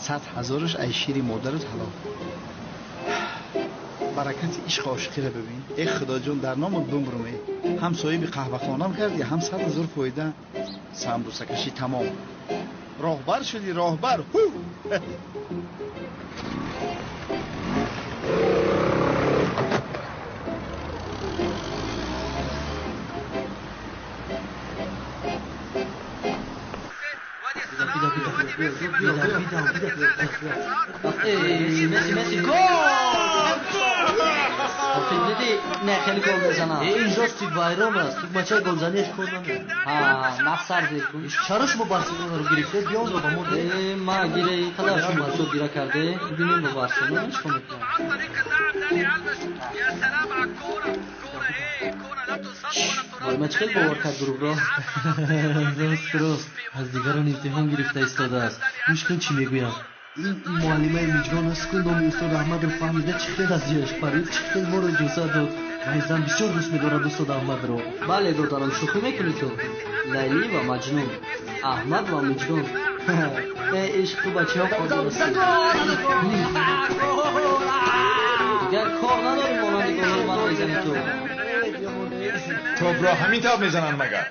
100 ҳазораш ай шири модарат ҳалол. Баракати ишқ ошиқиро бибин. Э Худоҷон, дар номат бумрум. Ҳам соҳиби қаҳвахонам кардӣ, ҳам 100 ҳазор фоида. Самбусакашӣ тамом. Роҳбар шудӣ, роҳбар. Ҳу! Месси, Месси, гол! دیدی نه خیلی گل میزنم. این راستی وایران است. тугмачаи голзанияш кор намекунад. Ҳа, нақс сар зир кун. Чаро шумо Барселонаро гирифтед? Биё онро ба мо деҳ. Ма гире ин қадар шумо зуд гира карде. Бибинем бо Барселона чӣ кор мекунад. Вой, ма чӣ хел бовар кард дурӯғро? Рост, рост. Аз дигарон имтиҳон гирифта истодааст. Гӯш кун чӣ мегӯям. Ин муаллимаи Миҷгон аст ку номи устод Аҳмадро фаҳмида чӣ хел аз ҷояш парид, чӣ хел моро иҷозат дод. Вай зан бисёр дӯст медорад устод Аҳмадро. Бале, додарам, шӯхӣ мекунӣ ту. Лайлӣ ва Маҷнун, Аҳмад ва Миҷгон. Э ишқ, ту ба чиҳо қодир ҳастӣ? Дигар кор надорӣ монанди голҳои маро мезанӣ ту. Топро ҳамин тавр мезананд магар?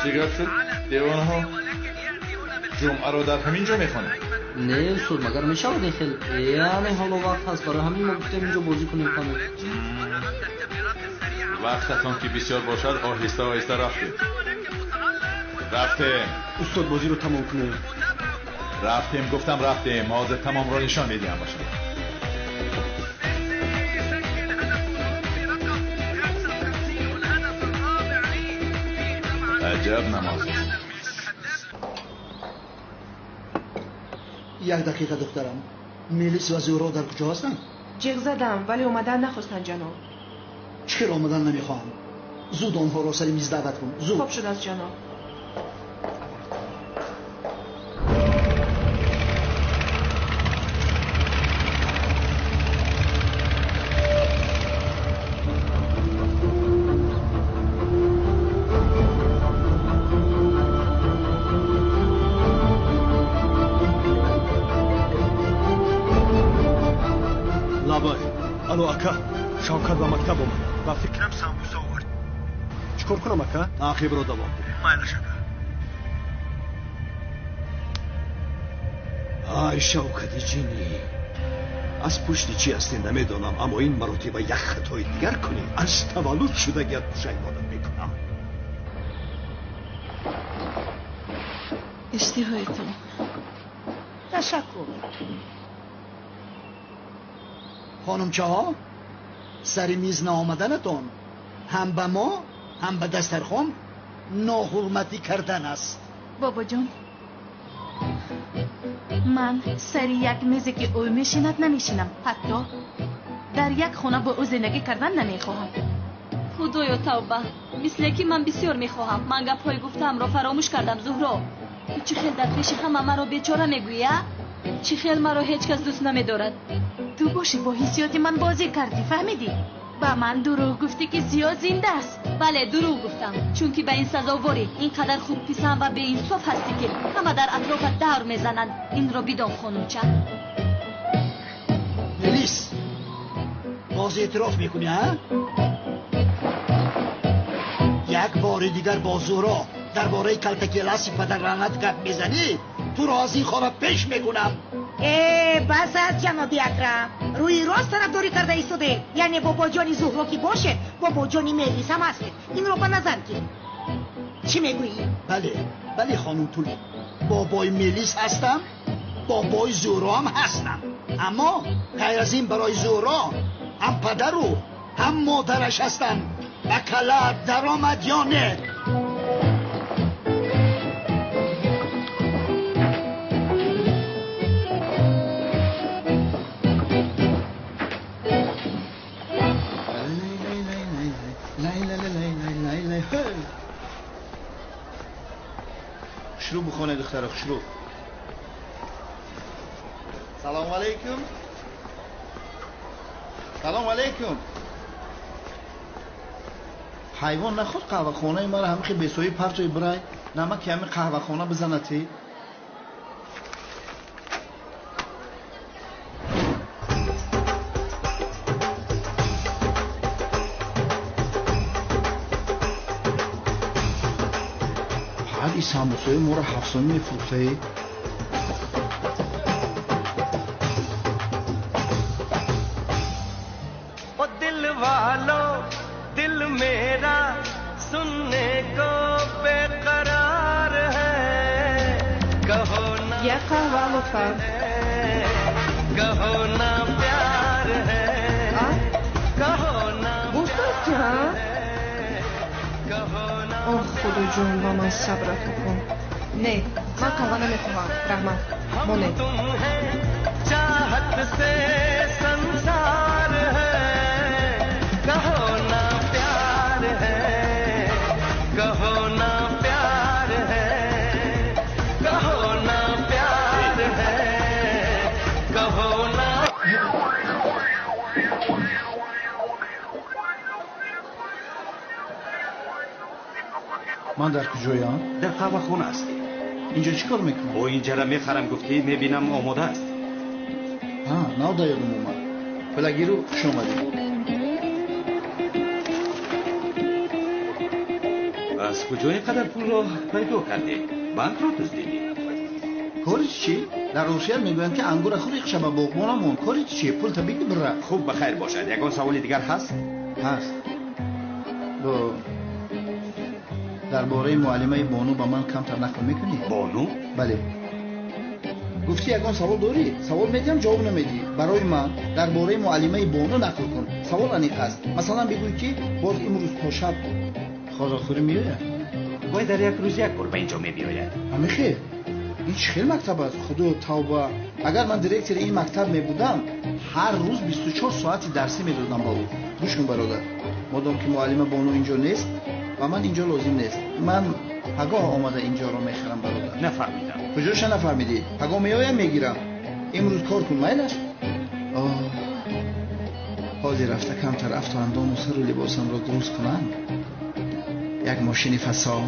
Чӣ гап шуд? Девонаҳо ҷумъаро дар ҳамин ҷо мехонед? Не, устод, магар мешавад ин хел? Яъне ҳоло вақт ҳаст, барои ҳамин мо гуфтем инҷо бозӣ кунем каме. Вақтатон ки бисёр бошад, оҳиста оҳиста рафтем. Рафтем. Устод, бозиро тамом кунем. Рафтем, гуфтам рафтем. Ҳозир тамомро нишон медиҳам ба шумо. Аҷаб намоз. Як дақиқа духтарам. Мелис ва Зуҳро дар куҷо ҳастанд? Ҷеғ задам, вале омадан нахостанд ҷаноб. Чӣ хел омадан намехоҳам? Зуд онҳоро сари миз даъват кун. Зуд. Хоб шудааст ҷаноб. Алло, ака, Шавкат ба мактаб омад. Ба фикрам самбуса овард. Чӣ кор кунам, ака? Таъқибро давом деҳ. Майлаш, ака. Ай, Шавкати ҷинӣ. Аз пушти чӣ ҳастӣ намедонам, аммо ин маротиба як хатои дигар кунӣ, аз таваллуд шудагият пушаймонат мекунам. Иштиҳоятон. Ташаккур. Хонумчаҳо, сари миз наомаданатон ҳам ба мо, ҳам ба дастархон ноҳурматӣ кардан аст. Бобоҷон, ман сари як мезе ки ӯ мешинад намешинам. Ҳатто дар як хона бо ӯ зиндагӣ кардан намехоҳам. Худоё тавба, мисле ки ман бисёр мехоҳам. Ман гапҳои гуфтаамро фаромӯш кардам, Зуҳро. Ту чӣ хел дар пеши ҳама маро бечора мегӯӣ, а? Чӣ хел маро ҳеҷ кас дӯст намедорад? Ту бошӣ бо ҳиссиёти ман бозӣ кардӣ, фаҳмидӣ? Ба ман дурӯғ гуфтӣ ки Зиё зинда аст. Бале, дурӯғ гуфтам, чунки ба ин сазоворӣ. Ин қадар худписанд ва беинсоф ҳастӣ ки ҳама дар атрофат давр мезананд. Инро бидон, хонумча. Мелис, боз эътироф мекунӣ, а? Як бори дигар бо Зуҳро дар бораи калтакеласи падарлаънат гап мезанӣ, туро аз ин хона пеш мекунам. Э, бас аст, ҷаноби Акрам. Рӯи рост тарафдорӣ карда истодаед. Яъне бобоҷони Зуҳро ки бошед, бобоҷони Мелис ҳам ҳастед. Инро ба назар гир. Чӣ мегӯӣ? Бале, бале, хонум Тулӣ. Бобои Мелис ҳастам, бобои Зуҳро ҳам ҳастам. Аммо ғайр аз ин барои Зуҳро ҳам падару ҳам модараш ҳастам. Ба кала даромад ё не? Хушрӯ бихонед, духтара, хушрӯ. Салому алайкум. Салому алайкум. Ҳайвон наход қаҳвахонаи маро ҳамихи бесоҳиб партои бирай, намаки ҳами қаҳвахона бизанати. Ҳади самбусои моро ҳафтсомӣ мефурӯхтаед. ओ दिल वालो दिल मेरा सुनने को बेकरार है, कहो ना Як қаҳва лутфан. कहो ना प्यार है, कहो ना Гуфтааст ҳа? Оҳ, худоҷон, ба ман сабр ато кун. Не, ман қаҳва намехоҳам, раҳмат. Монед. तुम है चाहत से संसार है, कहो ना प्यार है, कहो ना प्यार है, कहो ना प्यार है, कहो ना। Ман дар куҷоям? Дар қаҳвахона ҳастӣ. Инҷо чӣ кор мекунам? Бо инҷара мехарам гуфтӣ, мебинам омода аст. Ҳа, нав да ёдам омад. Пулагиру, хуш омадед. Аз куҷо ин қадар пулро пайдо кардӣ? Банкро дуздидӣ? Кори чӣ? Дар Русия мегӯянд ки ангура хӯр, иқша ба боғбона мон. Кори чӣ? Пул та бигир бира. Хуб, ба хайр бошад. Ягон саволи дигар ҳаст? Ҳаст. Бо дар бораи муаллимаи Бону ба ман камтар нақл мекунӣ? Бону? Бале. Гуфтӣ ягон савол дорӣ? Савол медиҳам, ҷавоб намедиҳӣ. Барои ман дар бораи муаллимаи Бону нақл кун. Савол аниқ аст. Масалан бигӯй ки боз имрӯз то шаб хозахӯрӣ меояд? Вай дар як рӯз як бор ба инҷо мебиёяд. Ҳамихел? Ин чӣ хел мактаб аст? Худо тавба. Агар ман директори ин мактаб мебудам, ҳар рӯз 24 соати дарсӣ медодам ба ӯ. Гӯш кун, бародар. Модом ки муаллима Бону инҷо нест, ба ман инҷо лозим нест. Ман пагоҳ омада инҷоро мехарам, бародар. Нафаҳмидам. Куҷоша нафаҳмидӣ? Пагоҳ меоям, мегирам. Имрӯз кор кун, майлаш? Оҳ, ҳозир рафта камтар афту андому сару либосамро дуруст кунам. Як мошини фасон,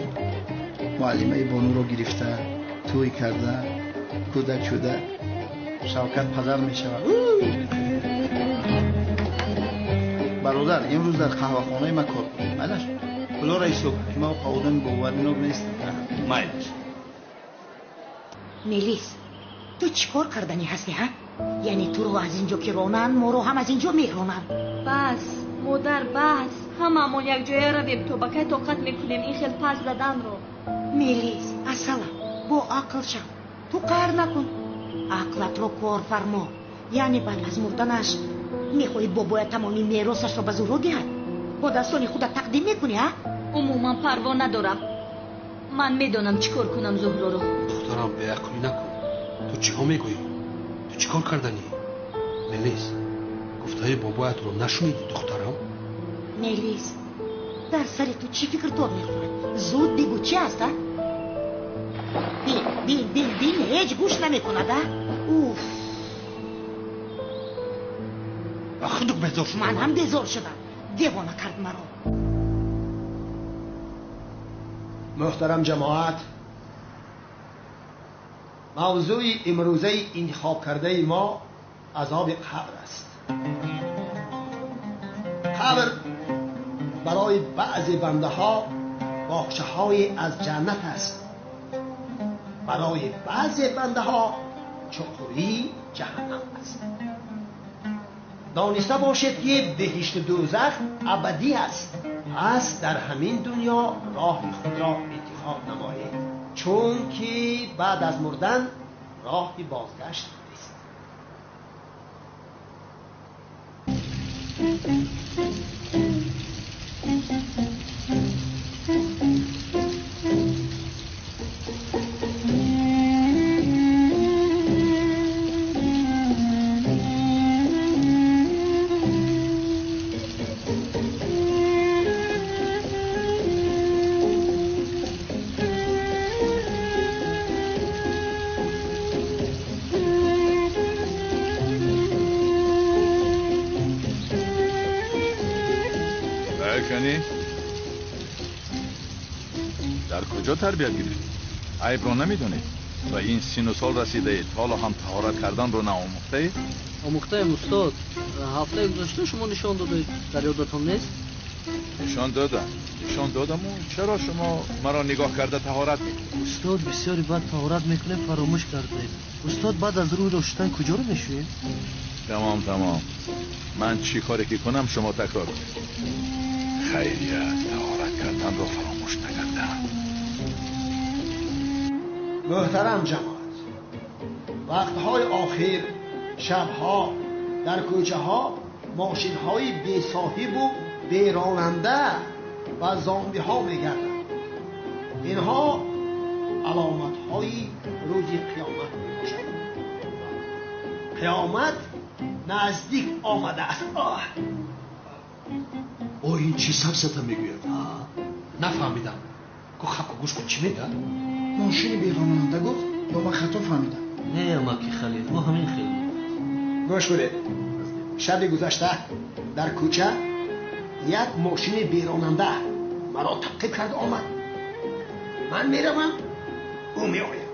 муаллимаи Бонуро гирифта, тӯй карда, кӯдак шуда, Шавкат падар мешавад. Бародар, имрӯз дар қаҳвахонаи ман кор кун, майлаш? Пулоро ҳисоб кун, ки ман одами боваринок нестам. Майлаш. Мелис, ту чӣ кор карданӣ ҳастӣ, ҳа? Яъне туро аз инҷо ки ронанд, моро ҳам аз инҷо меронанд. Бас, модар, бас. Ҳамаамон якҷоя равем, то ба кай тоқат мекунем ин хел пас заданро. Мелис, асалам, бо ақл шав. Ту қаҳр накун. Ақлатро кор фармо. Яъне баъд аз мурданаш мехоҳӣ бобоя тамоми меросашро ба Зуҳро диҳад? Бо дастони худат тақдим мекунӣ, а? Умуман парво надорам. Ман медонам чӣ кор кунам Зуҳроро. Духтарам, беақлӣ накун. Ту чиҳо мегӯӣ? Ту чӣ кор карданӣ? Мелис, гуфтаи бобоятро нашунидӣ, духтарам? Мелис, дар сари ту чӣ фикр тоб мехӯрад? Зуд бигӯ, чӣ аст, а? Бин, бин, бин, бин, ҳеҷ гӯш намекунад, а? Уф! Худук безор шудам. Ман ҳам безор шудам. Девона кард маро. Муҳтарам ҷамоат, мавзӯи имрӯзаи интихобкардаи мо азоби қабр аст. Қабр барои баъзе бандаҳо боғчаҳое аз ҷаннат аст, барои баъзе бандаҳо чуқурии ҷаҳаннам аст. Дониста бошед ки беҳишту дӯзах абадӣ аст. Пас дар ҳамин дунё роҳи худро интихоб намоед, чунки баъд аз мурдан роҳи бозгашт нест. Дар куҷо тарбият гирифтӣ? Айбро намедонед? Ба ин сину сол расидаед, ҳоло ҳам таҳорат карданро наомӯхтаед? Омӯхтаем, устод. Ҳафтаи гузашта шумо нишон додаед. Дар ёдатон нест? Нишон додам. Нишон додаму чаро шумо маро нигоҳ карда таҳорат мекунед? Устод, бисёре баъд таҳорат мекунем, фаромӯш кардаед. Устод, баъд аз рӯйро шудан куҷоро мешӯед? Тамом, тамом. Ман чӣ коре ки кунам, шумо такрор кунед. Хайрият, таҳорат карданро фаромӯш накардам. Муҳтарам ҷамоат, вақтҳои охир шабҳо дар кӯчаҳо мошинҳои бесоҳибу беронанда ва зомбиҳо мегарданд. Инҳо аломатҳои рӯзи қиёмат мебошанд. Қиёмат наздик омадааст. О, ин чӣ сафсата мегӯяд? Нафаҳмидам. Ку хапку гӯш кун, чӣ мегӯяд? Мошини беронанда гуфт ё ман хато фаҳмидам? Не, амаки Халил, ӯ ҳамин хел. Гӯш кунед. Шаби гузашта дар кӯча як мошини беронанда маро таъқиб карда омад. Ман меравам, ӯ меояд.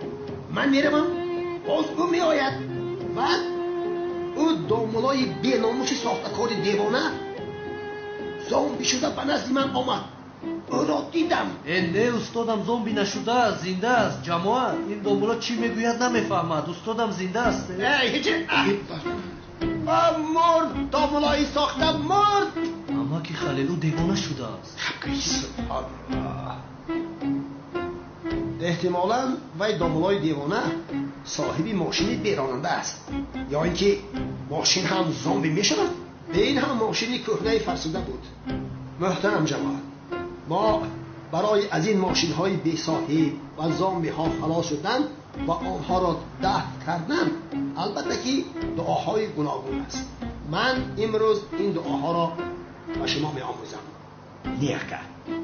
Ман меравам, боз ӯ меояд. Баъд ӯ домулои беномуси сохтакори девона зомби шуда ба назди ман омад. Ӯро дидам. Не, устодам зомби нашудааст, зинда аст. Ҷамоат, ин домуло чӣ мегӯяд намефаҳмад. Устодам зинда аст. Мурд, домулои сохта мурд. Амаки Халил, ӯ девона шудааст. Субҳоналлоҳ. Эҳтимолан вай домулои девона соҳиби мошини беронанда аст, ё ин ки мошин ҳам зомби мешавад. Ин ҳам мошини кӯҳнаи фарсуда буд. Муҳтарам ҷамоат, мо барои аз ин мошинҳои бесоҳиб ва зомбиҳо халос шудан ва онҳоро дафн кардан, албатта ки дуоҳои гуногун аст. Ман имрӯз ин дуоҳоро ба шумо меомӯзам. Не, ака,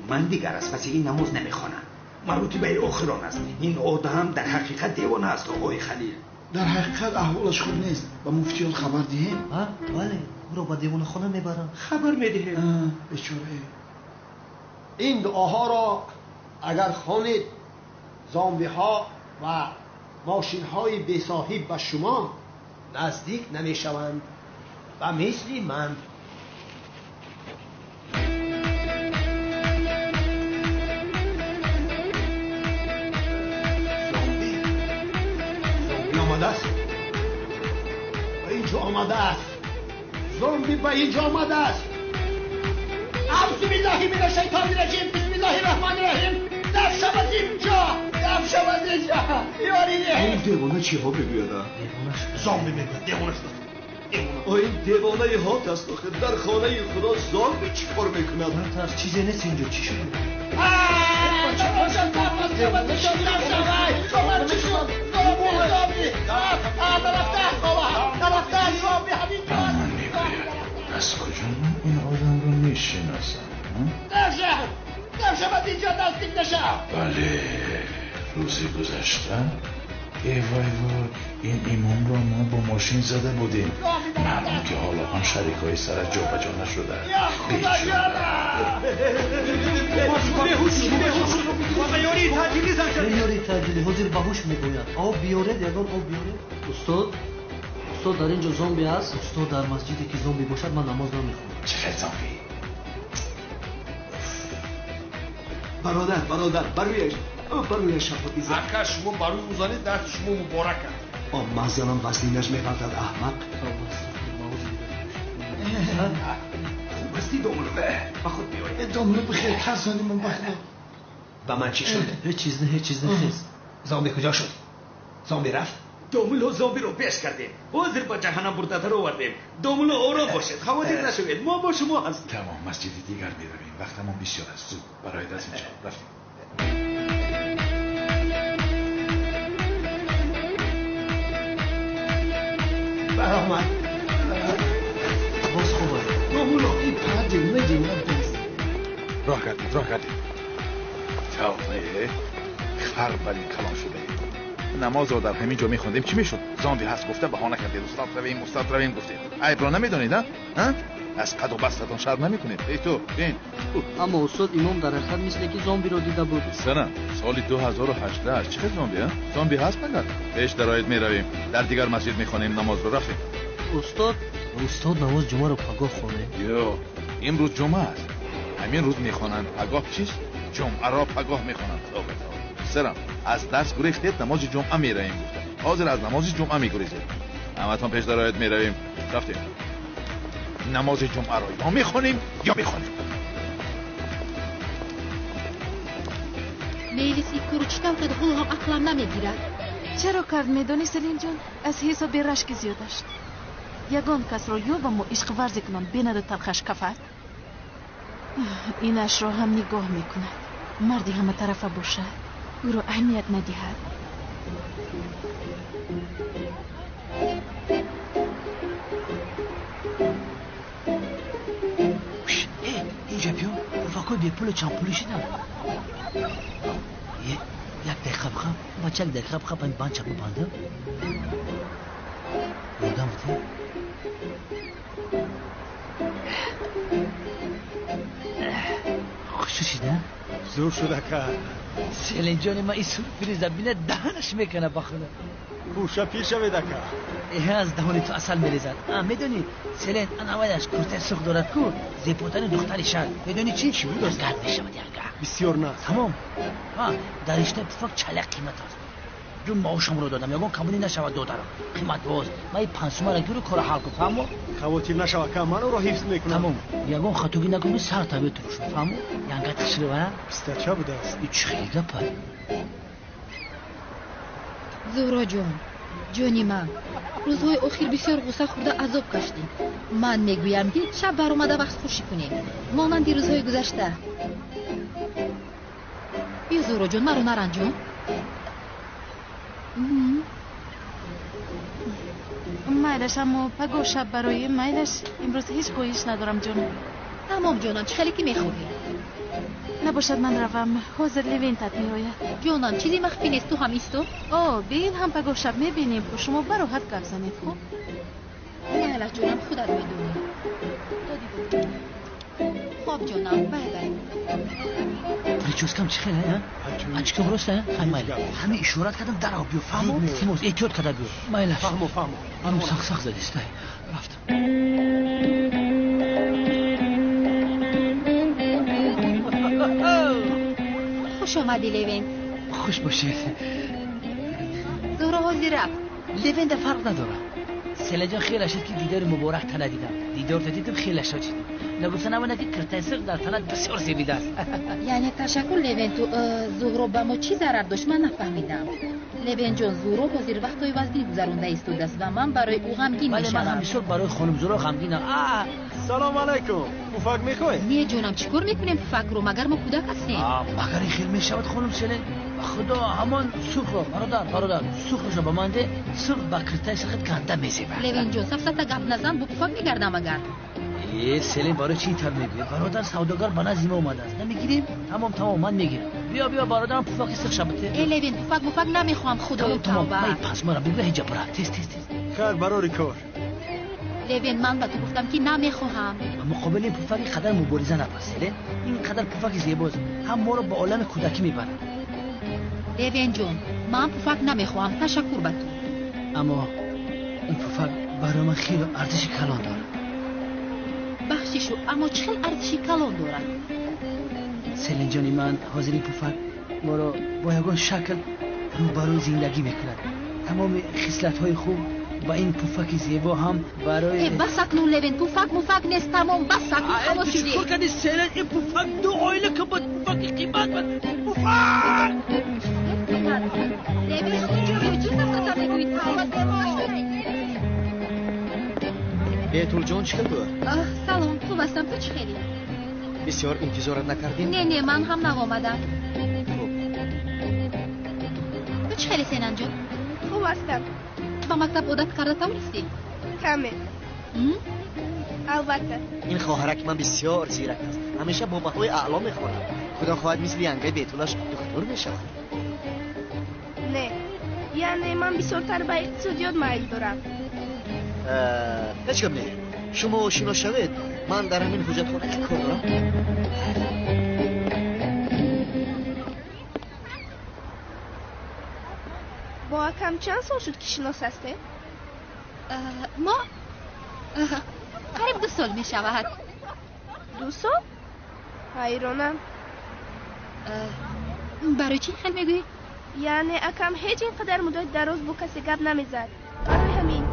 ман дигар аз паси ин намоз намехонам. Маротибаи охирон аст. Ин одам дар ҳақиқат девона аст, оғои Халил. Дар ҳақиқат аҳволаш хуб нест. Ба муфтиёт хабар диҳем? Бале, ӯро ба девонахона мебарам. Хабар медиҳем. Бечора. Ин дуоҳоро агар хонед, зомбиҳо ва мошинҳои бесоҳиб ба шумо наздик намешаванд. Ба мисли ман. Зомби омадааст. омадааст. Зомби ба инҷо омадааст. Аъузу биллаҳи минаш шайтони раҷим. Бисмиллаҳи раҳмони раҳим. Даф шав аз инҷо, даф шав аз инҷо. Ёри ин девона чиҳо мегӯяд? Зомби мегӯяд, девона шудааст. Ин девонаи ҳот аст. Охир дар хонаи худо зомби чӣ кор мекунад? Натарс, чизе нест инҷо. Чӣ шуд? Ман мегӯяд, аз куҷо ман ин одамро мешиносам? Бале, рӯзи гузашта э вай вой, ин имомро мо бо мошин зада будем. Маълум ки ҳоло ҳам шарикҳои сараш ҷобаҷо нашуда. Бечора. Ёрии таъҷилӣ, ҳозир ба ҳуш мегӯяд. Об биёред, ягон об биёред. Устод, устод, дар ин ҷо зомби аст. Устод, дар масҷиде ки зомби бошад, ман намоз намехонам. Чӣ хел зомби? Бародар, бародар, барояш барояш шафо бизан. Ака, шумо барои ӯ занед, дасти шумо муборак аст. Ман занам вазнинаш меғалтад, аҳмақ. Хуб ҳастӣ, домулло? Ба худ биёед. Домулло, бихер, тарсони ман ба худо. Ба ман чӣ шуд? Ҳеҷ чиз не, ҳеҷ чиз не, хез. Зомби куҷо шуд? Зомби рафт? Домулло, зомбиро пеш кардем. Ҳозир ба ҷаҳаннам бурда даровардем. Домулло, ором бошед, хавотир нашавед, мо бо шумо ҳастем. Тамом, масҷиди дигар меравем. Вақтамон бисёр аст. Зуд барояд аз инҷо. Рафтем. Баромад. Боз хуб аст. Домулло, ин фақат девона, девона будааст. Роҳ кардед, роҳ кардед. Тавба, хар бар ин калон шудаед. Намозро дар ҳамин ҷо мехондем, чӣ мешуд? Зомби ҳаст гуфта баҳона кардед. Устод равем, устод равем гуфтед. Айбро намедонед, а? Аз қаду бастатон шарм намекунед? Эй ту, ин. Аммо устод, имом дар ҳақиқат мисле ки зомбиро дида буд. Сана, соли 2018 чӣ хел зомби, а? Зомби ҳаст магар? Пеш дароед, меравем. Дар дигар масҷид мехонем намозро, рафтем. Устод, устод, намози ҷумъаро пагоҳ хонем. Ё, имрӯз ҷумъа аст. Ҳамин рӯз мехонанд. Пагоҳ чист? Ҷумъаро пагоҳ мехонанд. Тавба, тавба. Писарам, аз дарс гурехтед, намози ҷумъа меравем гуфта. Ҳозир аз намози ҷумъа мегурезед. Ҳаматон пеш дароед, меравем. Рафтем. Намози ҷумъаро ё мехонем, ё мехонем. Мелис, ин корро чӣ тавр кард? Ҳоло ҳам ақлам намегирад. Чаро кард, медонӣ, Селимҷон? Аз ҳисоби рашки зиёдаш. Ягон касро ёбаму ишқварзӣ кунам, бенаду талхаш кафад. Инашро ҳам нигоҳ мекунад. Марди ҳаматарафа бошад, ӯро аҳамият надиҳад. Инҷа биё, пуфакҳои бепулу чандпулӣ шудам. Як дақиқа бихам, бача, як дақиқа бихам, ин бандча бибандам. Ёрдам бите. Хуш шуда? Зур шуд, ака. Селинҷони ман ин сюрприза бина, даҳанаш мекана ба худо. Кӯша пир шавед, ака. Аз даҳони ту асал мерезад. Медонӣ, Селен анаваяш куртаи сурх дорад ку, зеботарин духтари шаҳр. Медонӣ чӣ? Чӣ будааст? Гард мешавад янга. Бисёр нағз. Тамом. Дар риштаи пуфак чаляк қимат аст. Ду маошамро додам, ягон камбудӣ нашавад додарам. Қимат боз. Ман ин пансумаро гиру корро ҳал кун, фаҳмо? Хавотир нашав, ака, ман ӯро ҳифз мекунам. Тамом. Ягон хатогӣ накунӣ, сар табиат туруш, фаҳмо? Янга тахширова? Пистача будааст. И чӣ хеле гапа? Зуҳроҷон, ҷони ман, рӯзҳои охир бисёр ғусса хӯрда азоб кашдӣ. Ман мегӯям ки шаб баромада вақтхӯшӣ кунем, монанди рӯзҳои гузашта. Биё, Зуҳроҷон, маро наранҷон. Майлаш, аммо пагоҳ шаб барои майлаш имрӯз ҳеҷ хоҳиш надорам, ҷонам. Тамом, ҷонам, чӣ хеле ки мехоҳӣ. Набошад, ман равам, ҳозир Левентат меояд. Ҷонам, чизи махфӣ нест, ту ҳам исто. О, бин, ҳам пагоҳ шаб мебинем, шумо бароҳат гап занед, хуб? Майлаш, ҷонам, худат медонӣ. Хоб, ҷонам, бай бай. Прическам чӣ хеле, а? Очкам рост, а? Хай, майли. Ҳамин ишорат кардам, дарав биё, фаҳмо? Илтимос, эҳтиёт карда биё. Майлаш. Фаҳмо, фаҳмо. Анум сахт сахт задистай. Рафтам. Хуш омадӣ, Левент. Хуш бошед. Зуҳро ҳозир рафт. Левенда фарқ надорад. Селенҷон, хеле шуд ки дидори муборак та надидам. Дидор та дидам, хеле шод шудам. Нагуфта намонад ки киртаи сурх дар танат бисёр зебидааст. Яъне ташаккур, Левен. Ту Зуҳро ба мо чӣ зарар дошт, ман нафаҳмидам. Левенҷон, Зуҳро ҳозир вақтҳои вазнин гузаронда истодааст ва ман барои ӯ ғамгин Бале, ман ҳам мешавам. бисёр барои хонум Зуҳро ғамгинам. Салом алайкум. Пуфак мехоҳед? Не, ҷонам, чӣ кор мекунем пуфакро? Магар мо кӯдак ҳастем? Магар ин хел мешавад, хонум Селен? Ба худо, ҳамон сурхро, бародар, бародар, сурхро ба ман де. Сурх ба киртаи сурхат ганда мезебад. Левенҷон, сафсата гап назан, бо пуфак мегардам агар. Э, Селен, барои чӣ ин тавр мегӯӣ? Бародар, савдогар ба назди мо омадааст. Намегирем? Тамом, тамом, ман мегирам. Биё, биё, бародарам, пуфаки сурх шабате. Э, Левен, пуфак муфак намехоҳам, худоё. Тамом, тамом. Тавба. Ман пасмара бигӯ, ҳеҷа бара. Тез, тез, тез. Хайр, барори кор. Левен, ман ба ту гуфтам, ки намехоҳам. Ба муқобили ин пуфак ин қадар мубориза набар, Селен. Ин қадар пуфаки зебост, ҳам моро ба олами кӯдакӣ мебарад. Левенҷон, ман пуфак намехоҳам, ташаккур ба ту. Аммо ин пуфак барои ман хеле арзиши калон дорад. Бахшишу, аммо чӣ хел арзиши калон дорад? Селенҷони ман, ҳозир ин пуфак моро бо ягон шакл рӯбарӯи зиндагӣ мекунад. Тамоми хислатҳои хуб ба ин пуфаки зебо ҳам барои Э, бас акнун, Левен, пуфак муфак нест, тамом, бас акнун, халос шудӣ. Чикор кардӣ, Селен? Ин пуфак ду оила ки буд, пуфаки қимат буд, пуфак. Левен, инҷо биё, чӣ сафсата мегӯӣ? Тавба! Бетулҷон, чӣ хел ту? Салом, хуб ҳастам, ту чӣ хелӣ? Бисёр интизорат накардем. Не, не, ман ҳам нав омадам. Ту чӣ хеле, Сенанҷон? Хуб ҳастам. Ба мактаб одат карда тавонистӣ? Каме. Албатта. Ин хоҳараки ман бисёр зирак аст, ҳамеша бо баҳои аъло мехонад. Худо хоҳад, мисли янгаи Бетулаш духтур мешавад. Не, яъне ман бисёртар ба иқтисодиёт майл дорам. Ҳеҷ гап не, шумо шинос шавед, ман дар ҳамин ҳуҷҷатхона як кор дорам. Бо акам чанд сол шуд, ки шинос ҳастед? Мо қариб 2 сол мешавад. 2 сол? Ҳайронам. Барои чӣ хел мегӯӣ? Яъне акам ҳеҷ ин қадар муддати дароз бо касе гап намезад. Барои ҳамин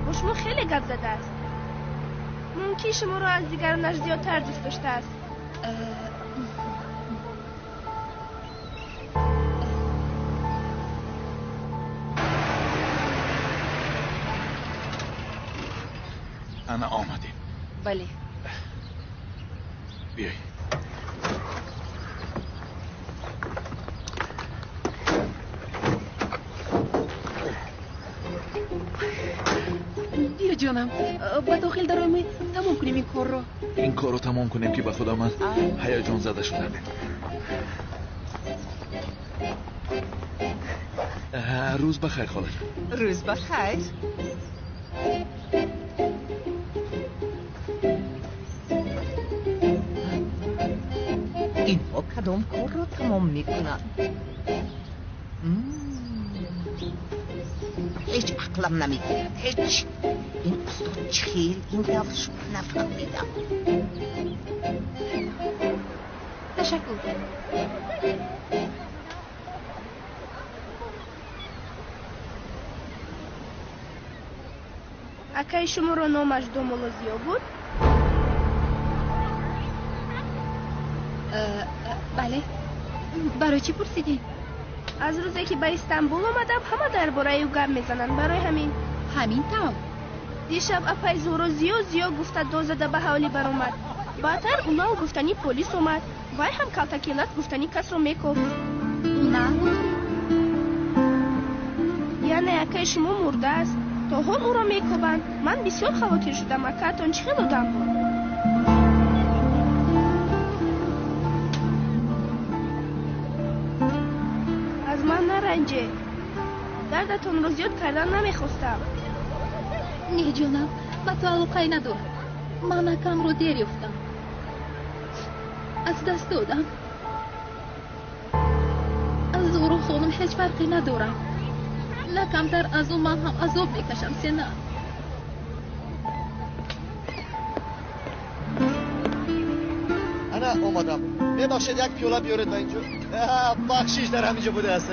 бо шумо хеле гап задааст. Мумкин, шуморо аз дигаронаш зиёдтар дӯст доштааст. Ана омадем. Бале. Биёй. Биё, ҷонам, ба дохил дароем, тамом кунем ин корро. Ин корро тамом кунем, ки ба худо ман ҳаяҷонзада шудам. Рӯз ба хайр, холаҷон. Рӯз ба хайр. Инҳо кадом корро тамом мекунанд? Ҳеҷ ақлам намегирад, ҳеҷ. Ин устод чӣ хел ин тавр шуд, нафаҳмидам. Ташаккур. Акаи шуморо номаш Домулло Зиё буд? Бале, барои чӣ пурсидӣ? Аз рӯзе ки ба Истанбул омадам, ҳама дар бораи ӯ гап мезананд, барои ҳамин. Ҳамин тавр? Дишаб апаи Зуҳро Зиё, Зиё гуфта дод зада ба ҳавлӣ баромад. Баъдтар Унал гуфтани полис омад. Вай ҳам калтакелак гуфтани касро мекофт. Унал? Яъне акаи шумо мурдааст, то ҳол ӯро мекобанд. Ман бисёр хавотир шудам. Акаатон чӣ хел одам буд? Аз ман наранҷед, дардатонро зиёд кардан намехостам. Не, ҷонам, ба ту алоқае надорад. Ман акамро дер ёфтам, аз даст додам. Аз Зуҳро хонум ҳеҷ фарқе надорам. На камтар аз ӯ ман ҳам азоб мекашам, Сена. Ана омадам. Мебахшед, як пиёла биёред ба инҷо. Бахшиш, дар ҳаминҷо будааст.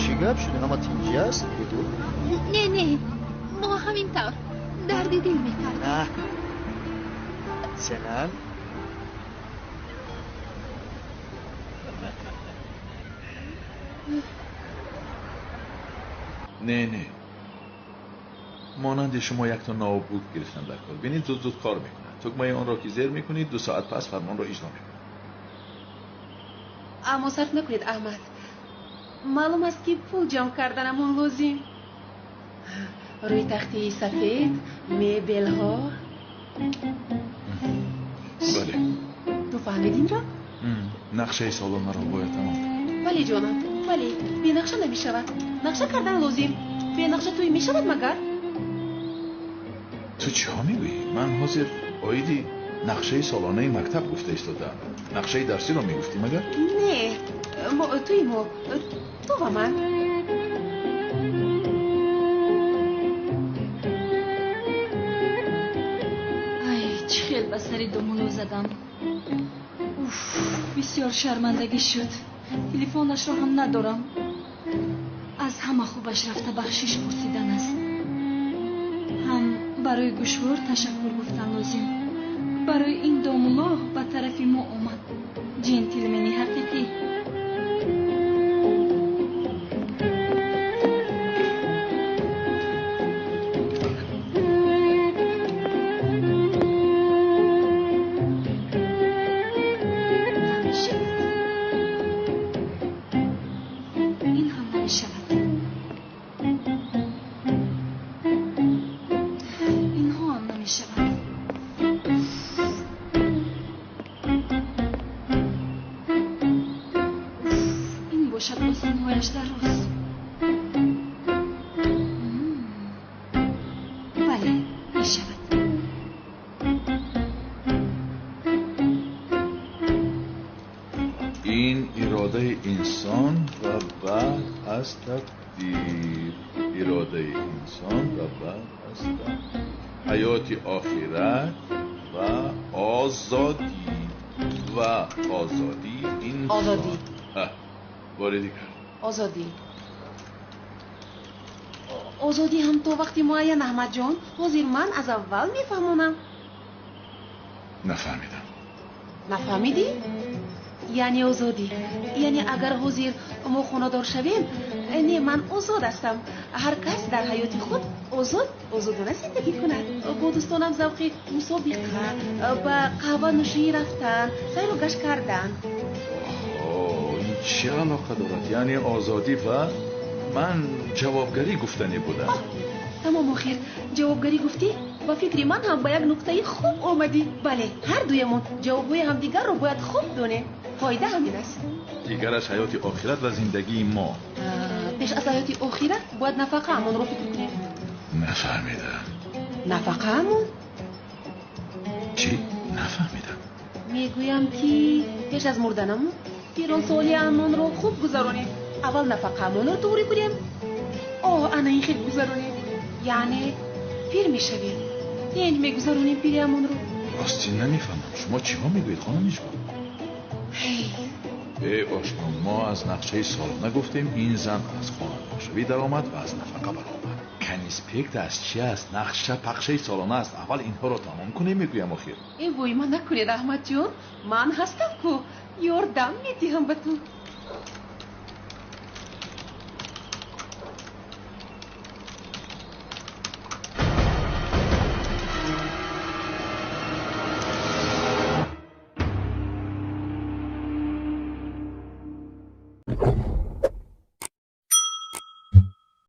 Чӣ гап шуд? Ҳама тинҷӣ аст? Бигӯ. Не, не, мо ҳамин тавр дарди дил мекардем. Сенан? Не, не, монанди шумо якто ноутбук гирифтам дар кор. Бинед, зуд зуд кор мекунад. Тугмаи онро ки зер мекунед, 2 соат пас фармонро иҷро мекунад. Аммо сарф накунед, Аҳмад. Маълум аст, ки пул ҷамъ карданамон лозим. Рӯи тахти сафед, мебелҳо. Бале. Ту фаҳмидӣ инро? Нақшаи солонаро бояд тамом кард. Бале, ҷонам, бале. Бенақша намешавад. Нақша кардан лозим. Бенақша тӯй мешавад магар? Ту чиҳо мегӯӣ? Ман ҳозир оиди нақшаи солонаи мактаб гуфта истодаам. Нақшаи дарсиро мегуфтӣ магар? Не, тӯи мо, ту ва ман. Ай, чӣ хел ба сари домуло задам. Уф, бисёр шармандагӣ шуд. Телефонашро ҳам надорам. Аз ҳама хубаш рафта бахшиш пурсидан аст. Ҳам барои гӯшвор ташаккур гуфтан лозим. Барои ин домуло ба тарафи мо омад. Ҷентлмени ҳақиқӣ. Ин ҳам намешавад. Инҳо ҳам намешавад. Ин бошад осонҳояш дароз. Бале, мешавад. Ин иродаи инсон ва баъд аз тақдир. Иродаи инсон ва баъд аз тақдир. Ҳаёти охират ва озодӣ. Ва озодии инсон. Озодӣ. Бори дигар. Озодӣ. Озодӣ ҳам то вақти муайян, Аҳмадҷон. Ҳозир ман аз аввал мефаҳмонам. Нафаҳмидам. Нафаҳмидӣ? Яъне озодӣ. Яъне агар ҳозир мо хонадор шавем, не, ман озод ҳастам. Ҳар кас дар ҳаёти худ озод, озодона зиндагӣ кунад. Бо дӯстонам завқи мусобиқа, ба қаҳванӯшӣ рафтан, сайру гашт кардан. Ин чӣ алоқа дорад? Яъне озодӣ ва ман ҷавобгарӣ гуфтанӣ будам. Тамом, охир ҷавобгарӣ гуфтӣ? Ба фикри ман ҳам ба як нуқтаи хуб омадӣ. Бале, ҳар дуямон ҷавобҳои ҳамдигарро бояд хуб донем. Қоида ҳамин аст. Дигараш ҳаёти охират ва зиндагии мо. Пеш аз ҳаёти охират бояд нафақаамонро фикр кунем. Нафаҳмидам. Нафақаамон? Чӣ? Нафаҳмидам. Мегӯям, ки пеш аз мурданамон пиронсолиамонро хуб гузаронем. Аввал нафақаамонро туғрӣ кунем. Оҳ, ана ин хел гузаронем. Яъне пир мешавем. Тинҷ мегузаронем пириамонро. Рости намефаҳмам. Шумо чиҳо мегӯед, хонум Мижгон? Э ошно, мо аз нақшаи солона гуфтем, ин зан аз хонадоршавӣ даромад ва аз нафақа баромад. Конспект аз чи аст? Нақша пақшаи солона аст. Аввал инҳоро тамом кунем, мегӯям охир. Э вой, ман накунед, Аҳмадҷон. Ман ҳастам ку, ёрдам медиҳам ба ту.